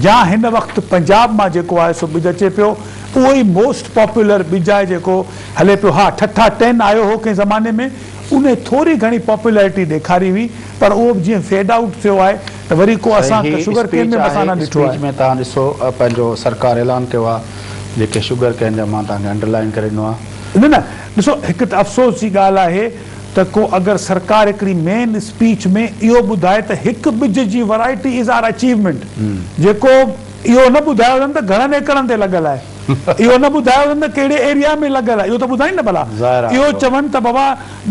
يا هن وقت پنجاب مان جيڪو آهي سو ٻج اچي پيو. اهو ئي موسٽ پاپولر ٻج آهي جيڪو هلي پيو. ها ٺٽا ٽين آيو هو ڪنهن زماني ۾ انهي ٿوري گهڻي پاپولرٽي ڏيکاري هئي پر اهو به جيئن فيڊ آئوٽ ٿيو آهي ته وري ڪو سائين اسان هي شگر ڪين اسپيچ ۾ به اسان آهي نه ڏٺو اسپيچ آهي. ۾ توهان ڏسو پنهنجو سرڪار اعلان ڪيو آهي جيڪي شگر ڪين جا مان توهان کي انڊر لائين ڪري ڏنو آهي. نه نه ڏسو هڪ ته افسوس جي ڳالهه آهي ته ڪو اگر سرڪار هڪڙي مين اسپيچ ۾ اهو ٻڌائي ته هڪ ٻج جي ورائٽي از آر اچيومينٽ جيڪو اهو نه ٻڌايو اٿن ته گهڻن ايڪڙن تي لڳل آهي اهو نه ٻڌايو اٿن ته ڪهڙي ايريا ۾ لڳل آهي اهو ته ٻڌائين نه ڀلا ظاهر آهي اهو چون ته بابا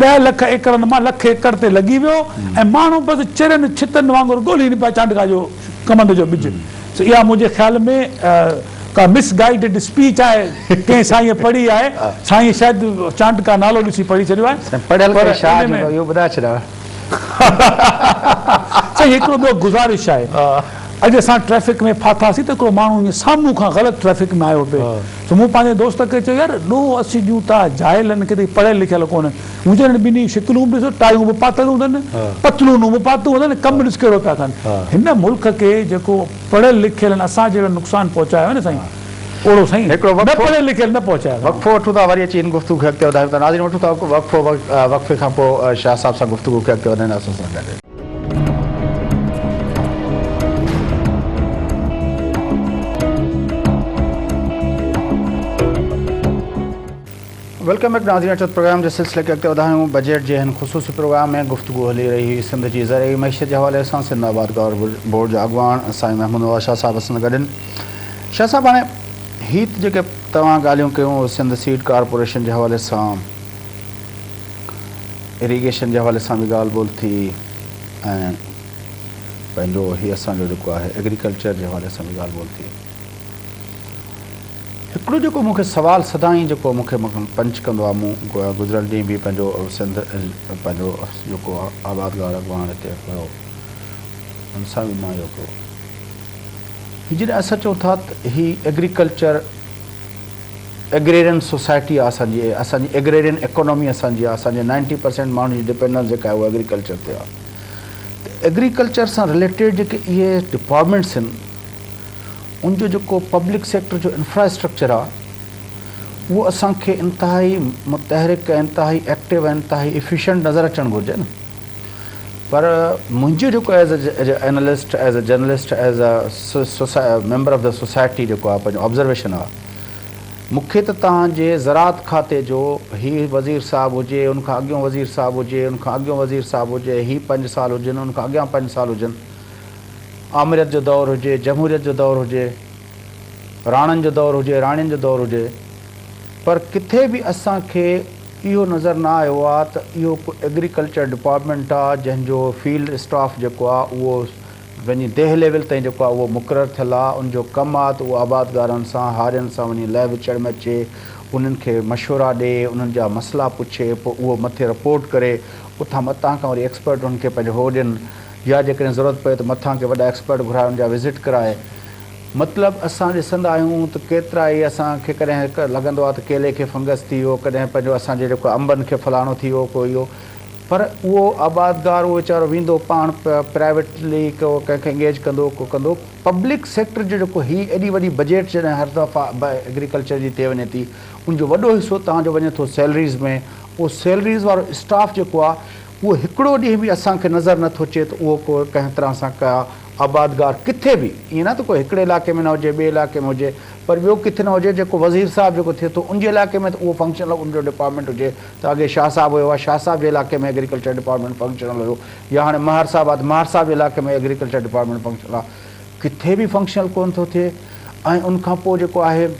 10 لک ايڪڙن مان لک ايڪڙ تي لڳي ويو ۽ ماڻهو بس چرين ڇتن وانگر ڳولين پيا چانڊڪا جو ڪمند جو ٻج سو اها منهنجي خيال ۾ ڪا مس گائيڊڊ اسپيچ آهي ڪنهن سائينء پڙهي آهي سائينء شايد چانڊڪا نالو ڏسي پڙهي ڇڏيو آهي سائين پڙهيل پر ڪري شاهه ان جو ۾ اهو ٻڌائي ڇڏيو. سائين هڪڙو ٻيو گذارش آهي اڄ اسان ٽريفڪ ۾ ڦاٿاسين ته هڪڙو ماڻهو ائين سامهون کان غلط ٽريفڪ ۾ آيو پئي سو مون پنهنجي دوست کي چيو يار ڏوهه اسين ڏيون ٿا جاهلن کي ته هي پڙهيل لکيل ڪونهن. منهنجي انهن ٻنهي شڪلون به ڏسو ٽايون به پاتل هوندن پتلونون به پاتون هوندن ڪم ڏس ڪهڙو پيا ڪن. هن ملڪ کي جيڪو پڙهيل لکيلن اسان جهڙن نقصان پهچايو آهي نه سائين اوڙو سائين هڪڙو نه وقفو پڙهيل لکيل نه پهچايو اٿن. وقفو وٺون ٿا وري اچي هن گفتگو کي اڳتي وڌايون ٿا ناظرين وٺون ٿا وقفو وقفي کان پوء شاهه صاحب سان گفتگو کي اڳتي وڌائينداسون سان گڏ. Welcome back ناظرين اچو ته پروگرام جي سلسلي کي اڳتي وڌايون بجيٽ جي هن خصوصي پروگرام ۾ گفتگو هلي رهي هئي سنڌ جي زرعي معيشت جي حوالي سان سنڌ آبادگار بورڊ جا اڳواڻ سائين محمود نواز شاهه صاحب اسان سان گڏ آهن شاهه صاحب هاڻي هي ته جيڪي توهان ڳالهيون ڪيون سنڌ سيڊ ڪارپوريشن جي حوالي سان اريگيشن جي حوالي سان به ڳالهه ٻولهه ٿي ۽ پنهنجو هي اسان جو جيڪو آهي ايگريڪلچر جي حوالي سان به ڳالهه ٻولهه ٿي. هڪڙو جيڪو مون کي سوال سدائين جيڪو مون کي پنچ ڪندو آهي مون گذريل ڏينهن به پنهنجو سنڌ پنهنجو جيڪو آبادگار اڳواڻ هتي هيو ان سان به مان اهو ڪيو هي جڏهن اسان چئون ٿا ته هي ايگريڪلچر ايگريرين سوسائٽي آ اسان جي اسان جي ايگريرين ايڪانامي اسان جي آ اسان جي نائنٽي پرسينٽ ماڻهن جي ڊپينڊنس جيڪا آهي اها ايگريڪلچر تي آ ته ايگريڪلچر سان رليٽيڊ جيڪي اهي ڊپارٽمينٽس آهن ان جو جيڪو پبلڪ سيڪٽر جو انفراسٽرڪچر آ اهو اسان کي انتهائي متحرڪ ۽ انتهائي ايڪٽو ۽ انتهائي افيشنٽ نظر اچڻ گهرجي نه پر منهنجو جيڪو as a analyst as a journalist as a member of the society جيڪو آ پنهنجو آبزرويشن آ مون کي ته توهان جي زراعت کاتي جو هي وزير صاحب هجي ان کان اڳيون وزير صاحب هجي ان کان اڳيون وزير صاحب هجي هي پنج سال هجن ان کان اڳيان پنج سال هجن آمريت جو دور هجي جمهوريت جو دور هجي راڻن جو دور هجي راڻين جو دور هجي پر ڪٿي به اسان کي اهو نظر نه آيو آ ته اهو ڪو ايگريڪلچر ڊپارٽمينٽ آ جنهن جو فيلڊ اسٽاف جيڪو آ اهو وڃي ديهه ليول تائين جيڪو آ اهو مقرر ٿيل آ ان جو ڪم آ ته اهو آبادگارن سان هارين سان وڃي لهه وچڙ ۾ اچي انهن کي مشورا ڏي انهن جا مسئلا پڇي پوء اهو مٿي رپورٽ ڪري اتان متان کان وري ايڪسپرٽ انهن کي پنهنجو هو ڏين يا جيڪڏهن ضرورت پئي ته مٿان ڪي وڏا ايڪسپرٽ گهرائي ان جا وزٽ ڪرائي. مطلب اسان ڏسندا آهيون ته ڪيترا ئي اسان کي ڪڏهن لڳندو آهي ته ڪيلي کي فنگس ٿي ويو، ڪڏهن پنهنجو اسان جي جيڪو انبن کي فلاڻو ٿي ويو ڪو اهو پر اهو آبادگار اهو ويچارو ويندو پاڻ پرائيويٽلي ڪو ڪنهن کي انگيج ڪندو ڪو ڪندو پبلڪ سيڪٽر جو جيڪو هي ايڏي وڏي بجيٽ جڏهن هر دفعا ايگريڪلچر جي ٿي وڃي ٿي ان جو وڏو حصو توهان جو وڃي ٿو سيلريز ۾ اهو سيلريز وارو اسٽاف جيڪو آهي اهو هڪڙو ڏينهن به اسان کي نظر نٿو اچي ته اهو ڪو ڪنهن طرح سان ڪا آبادگار ڪٿي به، ائين نه ته ڪو هڪڙي علائقي ۾ نه هجي ٻئي علائقي ۾ هجي پر ٻيو ڪٿي نه هجي جيڪو وزير صاحب جيڪو ٿئي ٿو ان جي علائقي ۾ ته اهو فنڪشنل ان جو ڊپارٽمينٽ هجي ته اڳي شاهه صاحب هيو شاهه صاحب جي علائقي ۾ ايگريڪلچر ڊپارٽمينٽ فنڪشنل هيو يا هاڻي مهر صاحب آهي ته مهر صاحب جي علائقي ۾ ايگريڪلچر ڊپارٽمينٽ فنڪشنل آهي ڪٿي به فنڪشنل ڪونه ٿو ٿئي ۽ ان کان پوء جيڪو آهي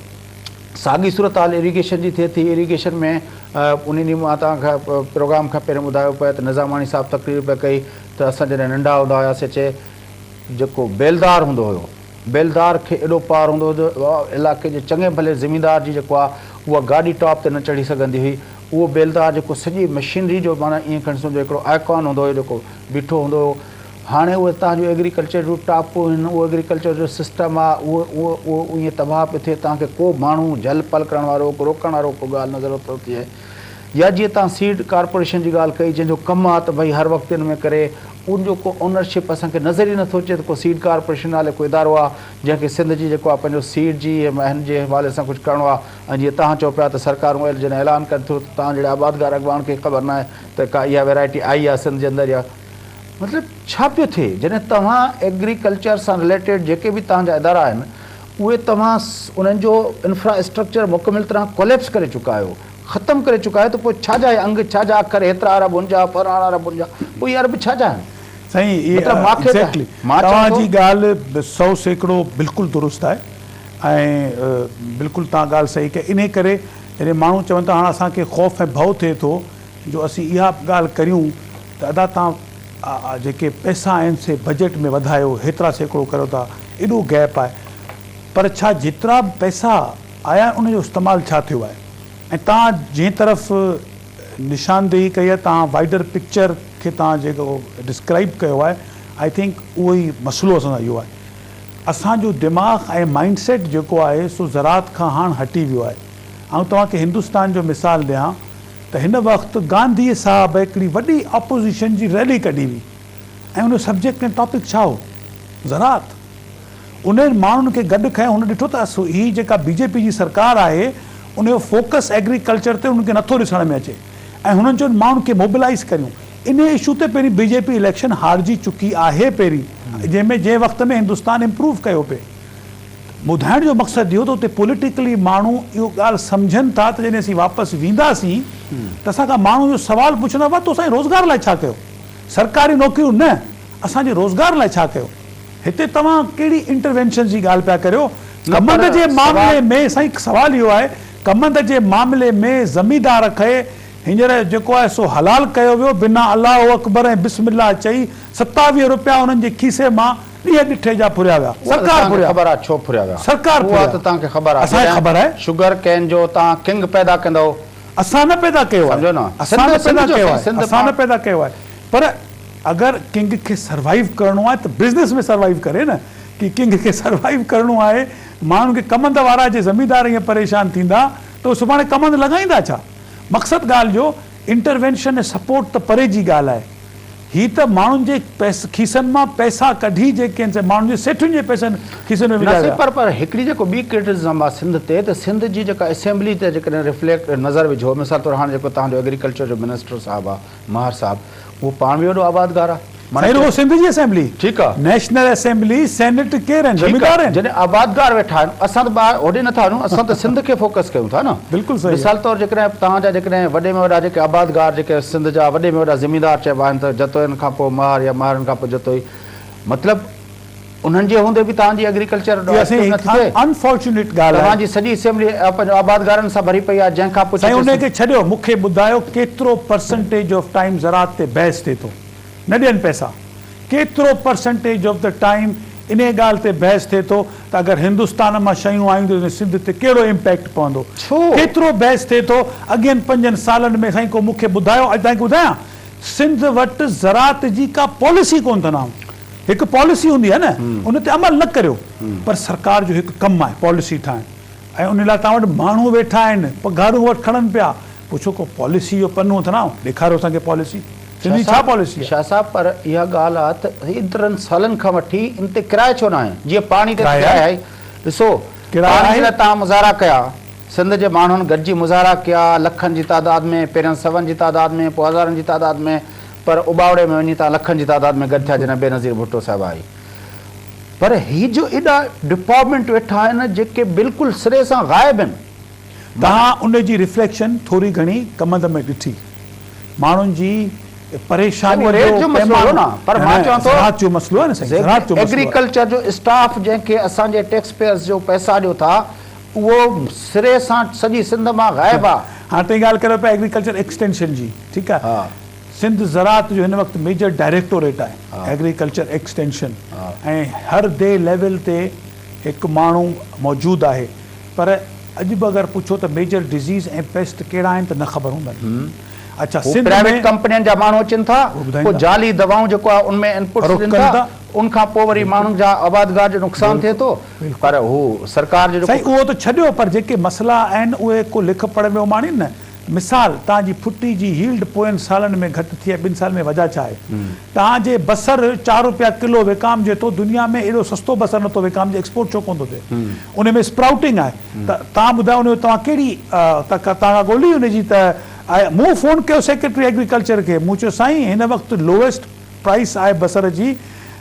ساڳي صورتحال اريگيشن جي ٿئي ٿي اريگيشن ۾ ان ڏينهن مان توهان کي پروگرام کان پهرين ٻڌايو پئي ته نظاماڻي صاحب تقرير پئي ڪئي ته اسان جڏهن ننڍا هوندا هياسين چي جيڪو بيلدار هوندو هيو بيلدار کي ايڏو پار هوندو هو جو علائقي جي چڱي ڀلي زميندار جي جيڪو آ اها گاڏي ٽاپ تي نه چڙهي سگهندي هئي اهو بيلدار جيڪو سڄي مشينري جو معنيٰ ائين کڻي سمجهو هڪڙو آئڪان هوندو هيو جيڪو بيٺو هوندو هيو هاڻي اهي تهان جو ايگريڪلچر جون ٽاپون آهن اهو ايگريڪلچر جو سسٽم آ اهو اهو اهو ائين تباهه پيو ٿئي تهان کي ڪو ماڻهو جهل پل ڪرڻ وارو ڪو روڪڻ وارو ڪو ڳالهه نظر نٿو اچي يا جيئن توهان سيڊ ڪارپوريشن جي ڳالهه ڪئي جنهن جو ڪم آ ته ڀئي هر وقت ان ۾ ڪري ان جو ڪو اونرشپ اسان کي نظر ئي نٿو اچي ته ڪو سيڊ ڪارپوريشن نالي ڪو ادارو آ جنهن کي سنڌ جي جيڪو آ پنهنجو سيڊ جي هن جي حوالي سان ڪجهه ڪرڻو آ ۽ جيئن توهان چئو پيا ته سرڪارون جڏهن اعلان ڪن ٿيون ته توهان جهڙي آبادگار اڳواڻ کي خبر ناهي ته ڪا اها ويرائٽي آئي آ سنڌ جي اندر يا مطلب ڇا پيو ٿئي جڏهن توهان ايگريڪلچر سان رليٽيڊ جيڪي به توهان جا ادارا آهن اهي توهان انهن جو انفرا اسٽرڪچر مڪمل طرح ڪوليپس ڪري چڪا آهيو ختم ڪري چڪا آهيو ته پوء ڇا جا اهي انگ، ڇا جا اکر، هيترا ارب هن جا، فلاڻا ارب هن جا، پوء اهي ارب ڇا جا آهن؟ سائين مطلب مان کي ته ايگزيڪٽلي مان چوان توهان ٿو. جي ڳالهه 100% بلڪل درست آهي ۽ بلڪل توهان ڳالهه صحيح ڪئي انهي ڪري جڏهن ماڻهو چون ٿا هاڻ اسان کي خوف ۽ ڀؤ ٿئي ٿو جو اسين اها به ڳالهه ڪريون ته ادا توهان جيڪي پئسا آهن سي بجيٽ ۾ وڌايو هيترا سيڪڙو ڪريو ٿا ايڏو گيپ آهي پر ڇا جيترا به پئسا آيا ان جو استعمال ڇا ٿيو آهي ۽ توهان جنهن طرف نشاندهي ڪئي آهي توهان وائيڊر پڪچر کي توهان جيڪو ڊسڪرائيب ڪيو آهي I think اهو ئي مسئلو اسان سان اهو آهي. اسان جو دماغ ۽ مائنڊ سيٽ جيڪو آهي سو زراعت کان هاڻ هٽي ويو آهي. آئون توهان کي هندستان جو مثال ڏيان ته هن وقت گانڌي صاحب هڪڙي وڏي اپوزيشن جي ريلي ڪڍي هئي ۽ ان جو سبجيڪٽ ۽ ٽاپڪ ڇا هو؟ زراعت. انهن ماڻهن کي گڏ کنيو هن ڏٺو ته هي جيڪا بي جي پي جي سرڪار آهي ان جو فوڪس ايگريڪلچر تي انهن کي نٿو ڏسڻ ۾ اچي ۽ هنن چيو ماڻهن کي موبلائيز ڪريون. انهي اشو تي پهرين بي جي پي اليڪشن هارجي چڪي آهي پهرين جنهن ۾ جنهن وقت ۾ هندستان امپروو ڪيو پئي. ٻڌائڻ جو مقصد اهو ته اتي پوليٽيڪلي ماڻهو اهو ڳالهه سمجهن ٿا ته جڏهن اسين واپس وينداسين ته اسان کان ماڻهو اهو سوال پڇندا وا تو اسان جي روزگار لاء ڇا ڪيو؟ سرڪاري نوڪريون نه اسان جي روزگار لاء ڇا ڪيو؟ هتي توهان ڪهڙي انٽروينشن جي ڳالهه پيا ڪريو؟ ڪمند جي معاملي ۾ سائين سوال اهو آهي ڪمند جي معاملي ۾ زميندار کي هينئر جيڪو آهي سو حلال ڪيو ويو بنا الله اڪبر ۽ بسم الله چئي 27 روپيا انهن جي کيسي مان ڏينهن ڏٺي جا ڦريا ويا. اها ته سرڪار توهان کي ڦريا. خبر آهي ڇو ڦريا ويا. سرڪار اها ڦريا. ته توهان کي خبر آهي اسان کي جڏهن خبر آهي. شگر ڪين جو توهان ڪنگ پيدا ڪندؤ. اسان نه پيدا ڪيو آهي. سمجهو نه. اسان سنڌ نه سنڌ پيدا جو ڪيو سائين آهي. سنڌ اسان نه پاڻ. پيدا ڪيو آهي. پر اگر ڪنگ کي سروائيو ڪرڻو آهي ته بزنس ۾ سروائيو ڪري نه. ڪي ڪنگ کي سروائيو ڪرڻو آهي ماڻهن کي ڪمند وارا جي زميندار ائين پريشان ٿيندا ته اهي سڀاڻي ڪمند لڳائيندا ڇا؟ مقصد ڳالهه جو انٽروينشن ۽ سپورٽ ته پري جي ڳالهه آهي. هي ته ماڻهن جي کيسن مان پئسا ڪڍي جيڪي آهن سي ماڻهن جي سيٺين جي پئسن کيسن ۾ نه وجهايا سائين ويا. پر پر هڪڙي جيڪو ٻي ڪرٽسزم آهي سنڌ تي ته سنڌ جي جيڪا اسيمبلي تي جيڪڏهن رفليڪٽ نظر وجهو مثال طور هاڻي جيڪو توهان جو ايگريڪلچر جو منسٽر صاحب آهي مهر صاحب اهو پاڻ به وڏو آبادگار آهي معنيٰ سائين رڳو سنڌ جي اسيمبلي، ٺيڪ آ. نيشنل اسيمبلي، سينيٽ ڪير آهن ٺيڪ آ زميندار آهن. جڏهن آبادگار ويٺا آهن اسان ته ٻاهر هوڏي نٿا وڃون اسان ته سنڌ کي فوڪس ڪيون ٿا نه بلڪل صحيح آ. مثال طور جيڪڏهن توهان جا جيڪڏهن وڏي ۾ وڏا جيڪي آبادگار جيڪي سنڌ جا وڏي ۾ وڏا زميندار چئبا آهن ته جتوئين کان پوء مهر يا مهرن کان پوء جتوئي مطلب انهن جي هوندي به توهان جي ايگريڪلچر اها ايڪٽو سائين نٿي ٿئي. انفارچونيٽ ڳالهه آهي. توهان جي سڄي اسيمبلي پنهنجو آبادگارن سان ڀري پئي آهي جنهن کان پڇ سائين ته انهي کي ڇڏيو مون کي ٻڌايو ڪيترو پرسنٽيج آف ٽائيم زراعت تي بحث ٿئي ٿو نه ڏين پئسا ڪيترو پرسنٽيج آف the time انهي ڳالهه تي بحث ٿئي ٿو ته اگر هندستان مان شيون آيون ته سنڌ تي ڪهڙو امپيڪٽ پوندو ڇو؟ ڪيترو بحث ٿئي ٿو اڳين پنجن سالن ۾ سائين ڪو مون کي ٻڌايو اڄ توهان کي ٻڌايان سنڌ وٽ زراعت جي ڪا پاليسي ڪونه اٿن آئون هڪ پاليسي هوندي آهي نه ان تي عمل نه ڪريو پر سرڪار جو هڪ ڪم آهي پاليسي ٺاهڻ ۽ ان لاء توهان وٽ ماڻهو ويٺا آهن پگهارون وٺ کڻن پيا پڇو ڪو پاليسي جو پنو اٿن آئون ڏيکاريو اسان کي پاليسي سنڌ جي ڇا پاليسي آهي. شاهه صاحب پر اها ڳالهه آهي ته ايترن سالن کان وٺي ان تي ڪرايو ڇو ناهي جيئن پاڻي تي ڪرايو آهي ڏسو پاڻي جي لاء توهان مظاهرا ڪيا سنڌ جي ماڻهن گڏجي مظاهرا ڪيا لکن جي تعداد ۾ پهريان سون جي تعداد ۾ پوء هزارن جي تعداد ۾ پر اٻاوڙي ۾ وڃي تان لکن جي تعداد ۾ گڏ ٿيا جڏهن بينظير ڀٽو صاحب آئي پر هي جو ايڏا ڊپارٽمينٽ ويٺا آهن جيڪي بلڪل سري سان غائب آهن. توهان ان جي رفليڪشن ٿوري گهڻي ڪمند ۾ ڏٺي ماڻهن جي پريشاني ريٽ جو مسئلو هو نه پر مان چوان ٿو زراعت جو مسئلو آهي نه سائين زراعت جو مسئلو آهي. ايگريڪلچر جو اسٽاف جنهن کي اسان جي ٽيڪس پيئرز جو پئسا ڏيو ٿا اهو سري سان سڄي سنڌ مان غائب آ. هاڻ توهين ڳالهه ڪريو پيا ايگريڪلچر ايڪسٽينشن جي ٺيڪ آ سنڌ زراعت جو هن وقت ميجر ڊائريڪٽوريٽ آهي ايگريڪلچر ايڪسٽينشن ۽ هر the level تي هڪ ماڻهو موجود آهي پر اڄ به اگر پڇو ته ميجر ڊزيز ۽ پيسٽ ڪهڙا آهن ته نه خبر هوندن اڇا هو سنڌ پرائيويٽ ۾ ڪمپنين جا ماڻهو اچن ٿا پوء جعلي دوائون جيڪو آهي ان ۾ انپٽس فروخت ڏين ڪن ٿا ٿا. ان کان پوء وري ماڻهن جا آبادگار جو نقصان ٿئي ٿو پر هو سرڪار جو سائين جيڪو اهو ته ڇڏيو پر جيڪي مسئلا آهن اهي ڪو لک پڙهه ۾ اماڻين نه مثال توهان جي ڦٽي جي ييلڊ پوين سالن ۾ گهٽ ٿي آهي ٻن سالن ۾ وجهه ڇا آهي توهان جي بصر چار روپيا ڪلو وڪامجي ٿو دنيا ۾ ايڏو سستو بصر نٿو وڪامجي ايڪسپورٽ ڇو ڪونه ٿو ٿئي ان ۾ اسپرائوٽنگ آهي ته توهان ٻڌايو ان جو توهان ڪهڙي توهان کان ڳولي ان جي ته مون فون ڪيو سيڪريٽري ايگريڪلچر کي مون چيو سائين هن وقت لوئيسٽ پرائس آهي بصر جي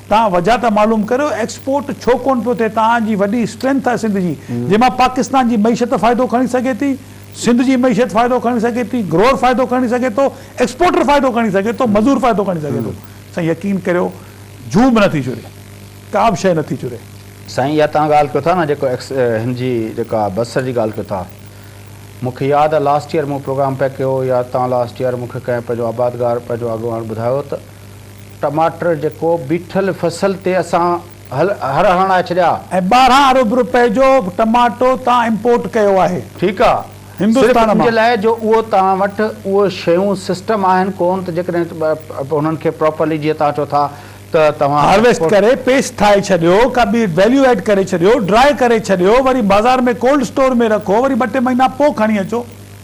توهان وجهه ته معلوم ڪريو ايڪسپورٽ ڇو ڪونه پيو ٿئي توهان جي وڏي اسٽرينٿ آهي سنڌ جي جنهن مان پاڪستان جي معيشت فائدو کڻي سگهي ٿي سنڌ جي معيشت فائدو کڻي سگهي ٿي گروئر فائدو کڻي سگهي ٿو ايڪسپورٽر فائدو کڻي سگهي ٿو مزور فائدو کڻي سگهي ٿو سائين يقين ڪريو جون به نٿي چري ڪا به شيء نٿي چري. سائين اها توهان ڳالهه ڪيو ٿا نه جيڪو ايڪس هن جي جيڪا بصر جي ڳالهه ڪيو ٿا مون کي ياد آ لاسٽ ييئر مون پروگرام پئي ڪيو يا تان لاسٽ ييئر مون کي ڪنهن پنهنجو آبادگار پنهنجو اڳواڻ ٻڌايو ته ٽماٽر جيڪو بيٺل فصل تي اسان هل هر هڻائي ڇڏيا. ۽ 12 ارب روپئي جو ٽماٽو تان امپورٽ ڪيو آهي ٺيڪ آ صرف هندستان ان جي مان. لاء جو اهو توهان وٽ اهو شيون سسٽم آهن ڪون ته جيڪڏهن انهن کي پراپرلي جيئن توهان چئو ٿا ته توهان هارويسٽ ڪري پيسٽ ٺاهي ڇڏيو، ڪا ٻي ويليو ايڊ ڪري ڇڏيو، ڊرائي ڪري ڇڏيو، وري بازار ۾ ڪولڊ اسٽور ۾ رکو، وري ٻه ٽي مهينا پوء کڻي اچو،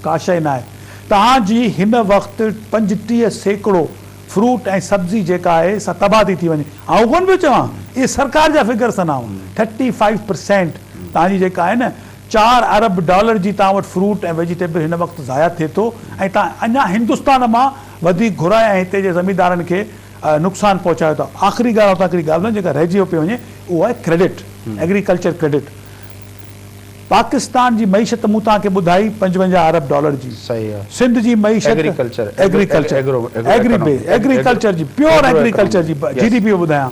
ڪا شيء ناهي. توهان جي هن وقت 35% فروٽ ۽ سبزي جيڪا آهي سا تباهه ٿي ٿي وڃي. آئون ڪونه پيو چوان، اهي سرڪار جا فگرس آهن. آئون 35% توهان جي جيڪا آهي نه چار ارب ڊالر جي توهان وٽ فروٽ ۽ ويجيٽيبل هن وقت ضايع ٿئي ٿو ۽ توهان اڃا هندستان مان وڌيڪ گهرائي ۽ هتي جي زميندارن کي نقصان پهچايو ٿا. آخري ڳالهه آئون توهان کي هڪڙي ڳالهه ٻڌايان جيڪا رهجي پئي وڃي اهو آهي ڪريڊٽ، ايگريڪلچر ڪريڊٽ. پاڪستان جي معيشت مون توهان کي ٻڌائي 55 ارب ڊالر جي. سنڌ جي معيشت ايگريڪلچر ايگريڪلچر جي پيور ايگريڪلچر جي جي ڊي پي ٻڌايان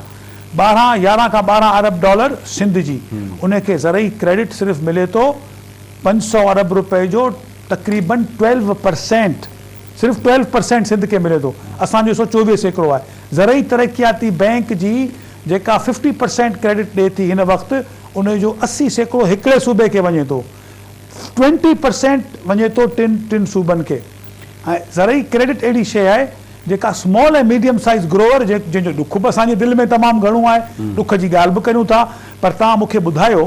12 11 کان 12 ارب ڊالر سنڌ جي ان کي زرعي ڪريڊٽ صرف ملي ٿو 500 ارب روپئي جو تقريبن 12 پرسينٽ، صرف 12 پرسينٽ سنڌ کي ملي ٿو. اسان جو حصو 24% آهي. زرعي ترقياتي بئنڪ جي جيڪا 50 پرسينٽ ڪريڊٽ ڏي ٿي هن وقت ان جو 80% هڪڙي صوبي کي وڃي ٿو، 20 پرسينٽ وڃي ٿو ٽن صوبن کي. ۽ زرعي ڪريڊٽ اهڙي شيء آهي جيڪا سمال ۽ ميڊيم سائيز گروئر، جنهن جو ڏک به اسان جي دل ۾ تمام گهڻو آهي، ڏک جي ڳالهه به ڪريون ٿا، پر توهان مون کي ٻڌايو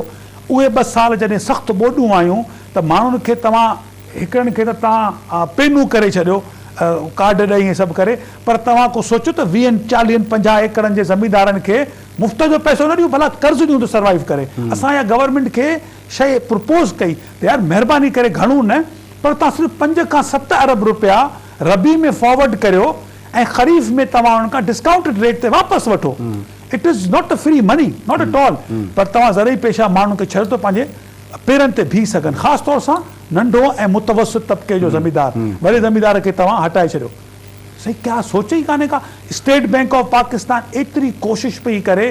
اهي 2 سال جڏهن سخت ٻوڏون آيون ته ماڻهن کي توهان هڪڙن کي ته توهان پينون ڪري ڇڏيو، ڪارڊ ڏئي ۽ سڀ ڪري، پر توهان ڪو سوچيو ته ويهن، چاليهن، 50 ايڪڙن جي زميندارن کي مفت جو پئسو نه ڏيون، ڀلا قرض ڏيون ته سروائيو ڪري. اسان اها گورنمينٽ کي شيء پرپوز ڪئي ته يار مهرباني ڪري گهڻو نه پر توهان صرف 5 کان 7 ارب روپيا ربيع ۾ فارورڊ ڪريو ۽ خريف ۾ توهان انهن کان ڊسڪائونٽڊ ريٽ تي واپس وٺو. It is not a free money, not at all, پر توهان زرعي پيشه ماڻهن کي ڇڏيو ته پنهنجي پيرن تي بيهي سگهن، خاص طور سان ننڍو ۽ متوسط طبقي جو زميندار، وڏي زميندار کي توهان هٽائي ڇڏيو. سائين ڪا سوچ ئي ڪانهي ڪا. اسٽيٽ بينڪ آف پاڪستان ايتري ڪوشش پئي ڪري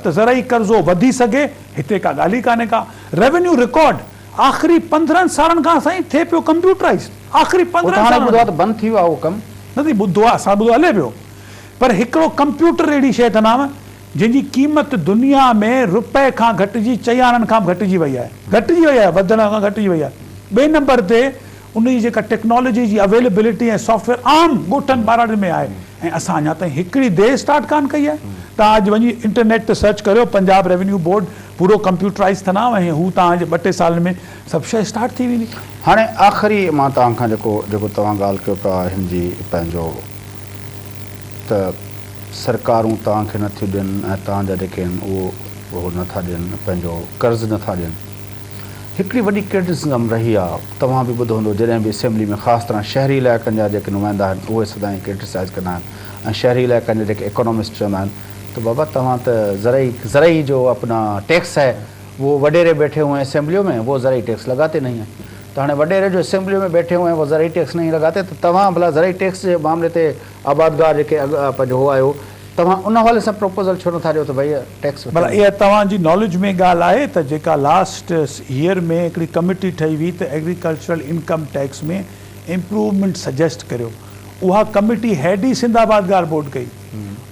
ته زرعي قرضو وڌي سگهي، هتي ڪا ڳالهه ئي ڪانهي ڪا. ريونيو رڪارڊ آخري 15 سالن کان سائين ٿئي پيو ڪمپيوٽرائيز، آخري 15 سالن کان. ٻڌو آهي ته بند ٿي ويو آهي اهو ڪم. نه سائين ٻڌو آهي، اسان ٻڌو هلي پيو، پر هڪڙو ڪمپيوٽر اهڙي شيء اٿناو جنهن جي قيمت دنيا ۾ رپئي کان گهٽجي چئي آنن کان به گهٽجي وئي آهي، گهٽجي وئي آهي، وڌڻ کان گهٽجي وئي آهي. ٻئي نمبر تي ان جي جيڪا ٽيڪنالاجي جي اويليبلٽي ۽ سافٽ ويئر عام ڳوٺن ٻهراڙين ۾ آهي ۽ اسان اڃا تائين هڪڙي ديهه اسٽارٽ ڪانه ڪئي آهي. توهان اڄ وڃي انٽرنيٽ تي سرچ ڪريو پنجاب ريونيو بورڊ پورو ڪمپيوٽرائيز ٿنا ۽ هو توهان جي ٻه ٽي سالن ۾ سڀ شيء اسٽارٽ ٿي ويندي. هاڻي آخري مان توهان کان جيڪو جيڪو توهان ڳالهه ڪيو پيا هن جي پنهنجو ته سرڪارون توهان کي نٿيون ڏين ۽ توهان جا جيڪي آهن اهو اهو نٿا ڏين پنهنجو قرض نٿا ڏين. هڪڙي وڏي ڪرٽسزم رهي آ توهان به ٻڌو هوندو جڏهن به اسيمبلي ۾ خاص طرح شهري علائقن جا جيڪي نمائندا آهن اهي سدائين ڪرٽسائز ڪندا آهن ۽ شهري علائقن جا جيڪي اڪانومسٽ چوندا آهن ته بابا توهان ته زرعي زرعي جو اپنا ٽيڪس هي وو وڏيري بيٺي هئي هين اسيمبليون ۾ وو زرعي ٽيڪس لگاتي نهين هين ته هاڻي وڏيري جو اسيمبليون ۾ بيٺي هئي هين وو زرعي ٽيڪس نهين لگاتي ته توهان ڀلا زرعي ٽيڪس جي معاملي تي آبادگار جيڪي اڳ پنهنجو هو آهيو توهان ان حوالي سان پروپوزل ڇو نٿا ڏيو ته ڀئي ٽيڪس ڀلا اها توهان جي ناليج ۾ ڳالهه آهي ته جيڪا لاسٽ ييئر ۾ هڪڙي ڪميٽي ٺهي هئي ته agricultural income tax ۾ improvement suggest ڪريو اها ڪميٽي هيڊ ئي سنڌ آبادگار بورڊ ڪئي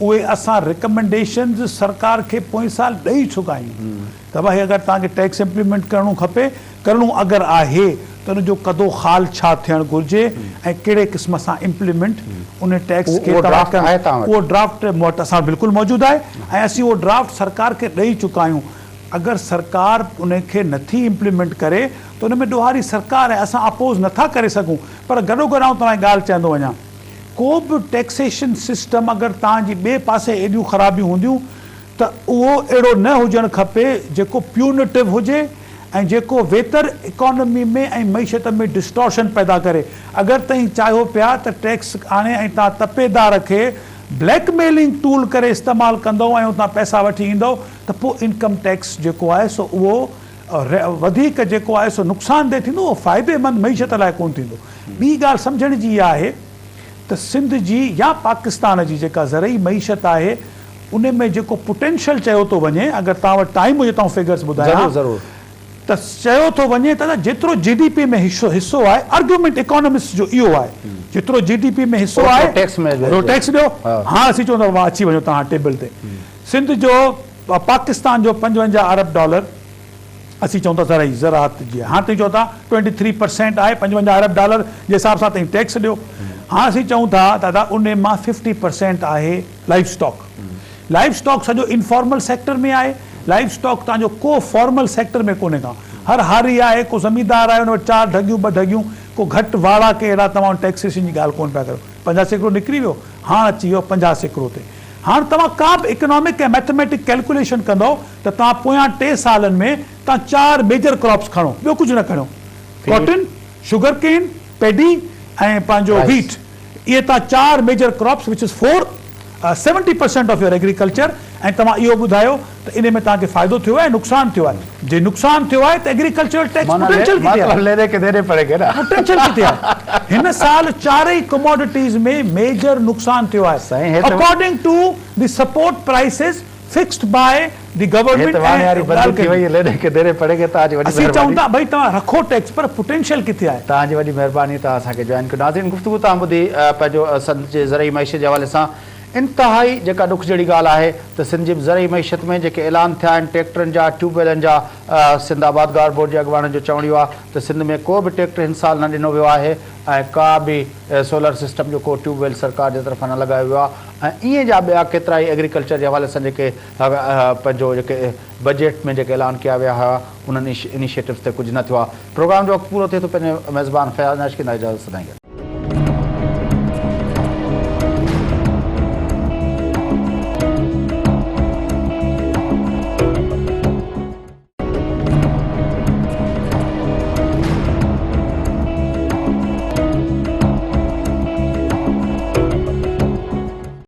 اهي اسان ريڪمينڊيشنز سرڪار کي پوئين سال ڏئي چڪا آهيون ته ڀائي اگر توهان کي ٽيڪس امپليمينٽ ڪرڻو کپي ڪرڻو اگر آهي ته ان جو قدو خال ڇا ٿيڻ گهرجي ۽ ڪهڙي قسم سان امپليمينٽ ان ٽيڪس کي توهان ڪرڻ اهو ڊرافٽ مون وٽ اسان وٽ بلڪل موجود آهي ۽ اسين اهو ڊرافٽ سرڪار کي ڏئي چڪا آهيون اگر سرڪار ان کي نٿي امپليمينٽ ڪري ته ان ۾ ڏوهاري سرڪار آهي اسان اپوز نٿا ڪري سگهون پر گڏوگڏ آئون توهان کي ڳالهه چوندو وڃان ڪو به ٽيڪسيشن سسٽم اگر توهان جي ٻئي پاسي ايڏيون خرابيون هونديون ته اهو اهڙو نه هجڻ کپي جيڪو پيونيٽو هجي ۽ جيڪو ويتر اڪانومي ۾ ۽ معيشت ۾ ڊسٽارشن پيدا ڪري. اگر توهين چاهيو پيا ته ٽيڪس آڻي ۽ توهان تپيدار کي بليڪ ميلنگ ٽول ڪري استعمال ڪندؤ ۽ اتان پئسا وٺي ايندؤ ته پوء انڪم ٽيڪس جيڪو آهي سو اهو وڌيڪ جيڪو آهي سو نقصان ده ٿيندو اهو فائديمند معيشت لاء ڪونه ٿيندو. ٻي ڳالهه سمجهڻ جي اها آهي ته سنڌ جي يا پاڪستان جي جيڪا زرعي معيشت آهي ان ۾ جيڪو پوٽينشل چيو ٿو وڃي اگر توهان وٽ ٽائيم هجي ته آئون فگرز ٻڌايان ته چيو ٿو وڃي ته جيترو جي ڊي پي ۾ حصو حصو آهي آرگيومينٽ اڪانومسٽس جو اهو آهي جيترو جي ڊي پي ۾ حصو آهي اوترو ٽيڪس ڏيو هاڻ اسين چون ٿا بابا اچي وڃو توهان ٽيبل تي سنڌ جو پاڪستان جو 55 ارب ڊالر اسين چئون ٿا زرعي زراعت جي هاڻ توهين چئو ٿا 23 پرسينٽ آهي 55 ارب ڊالر جي حساب سان توهين ٽيڪس ڏيو هاڻ اسين چئون ٿا دادا ان مان 50 پرسينٽ آهي لائيو اسٽاڪ. لائيو اسٽاڪ سڄو انفارمل سيڪٽر ۾ آهي، لائيو اسٽاڪ توهان جو ڪو فارمل سيڪٽر ۾ ڪونهي ڪا. هر هاري آهي، ڪو زميندار آهي ان وٽ چار ڍڳيون ٻه ڍڳيون، ڪو گهٽ واڙا ڪي اهڙا توهان ٽيڪسيشن جي ڳالهه ڪونه پيا ڪريو. 50% نڪري ويو، هاڻ اچي ويو 50% تي. هاڻ توهان ڪا به اڪنامڪ ۽ مئٿميٽڪ ڪيلڪوليشن ڪندؤ ته توهان پويان ٽي سالن ۾ توهان چار ميجر ڪراپس کڻو ٻيو ڪجهه نه کڻو ڪاٽن، شگر ڪين، پيڊي ۽ پنهنجو ويٽ اهي توهان چار major crops which is for seventy percent of your agriculture ۽ توهان اهو ٻڌايو ته انهي ۾ توهان کي فائدو ٿيو آهي نقصان ٿيو آهي جي نقصان ٿيو آهي ته ايگريڪلچرل ٽيڪس پوٽينشل ڪٿي آهي پوٽينشل ڪٿي آهي هن سال چارئي ڪموڊٽيز ۾ ميجر نقصان ٿيو آهي according to the support prices fixed by the government ۽ ڳالهه ڪئي اسين چئون ٿا ڀئي توهان رکو ٽيڪس پر پوٽينشل ڪٿي آهي. توهان جي وڏي مهرباني توهان اسان کي جوائن ڪيو ناظرين گفتگو توهان ٻڌي پنهنجو سنڌ جي زرعي معيشت جي حوالي سان انتهائي جيڪا ڏک جهڙي ڳالهه آهي ته سنڌ جي زرعي معيشت ۾ جيڪي اعلان ٿيا آهن ٽيڪٽرن جا ٽيوب ويلن جا سنڌ آبادگار بورڊ جي اڳواڻن جو چوڻ اهو آهي ته سنڌ ۾ ڪو به ٽيڪٽر هن سال نه ڏنو ويو آهي ۽ ڪا به سولر سسٽم جو ڪو ٽيوب ويل سرڪار جي طرفان نه لڳايو ويو آهي ۽ ائين جا ٻيا ڪيترائي ايگريڪلچر جي حوالي سان جيڪي پنهنجو جيڪي بجيٽ ۾ جيڪي اعلان ڪيا ويا هيا انهن انيشيٽوز تي ڪجهه نه ٿيو آهي. پروگرام جو وقت پورو ٿئي ٿو پنهنجي ميزبان فياض نائچ کي اجازت سدائين گڏ.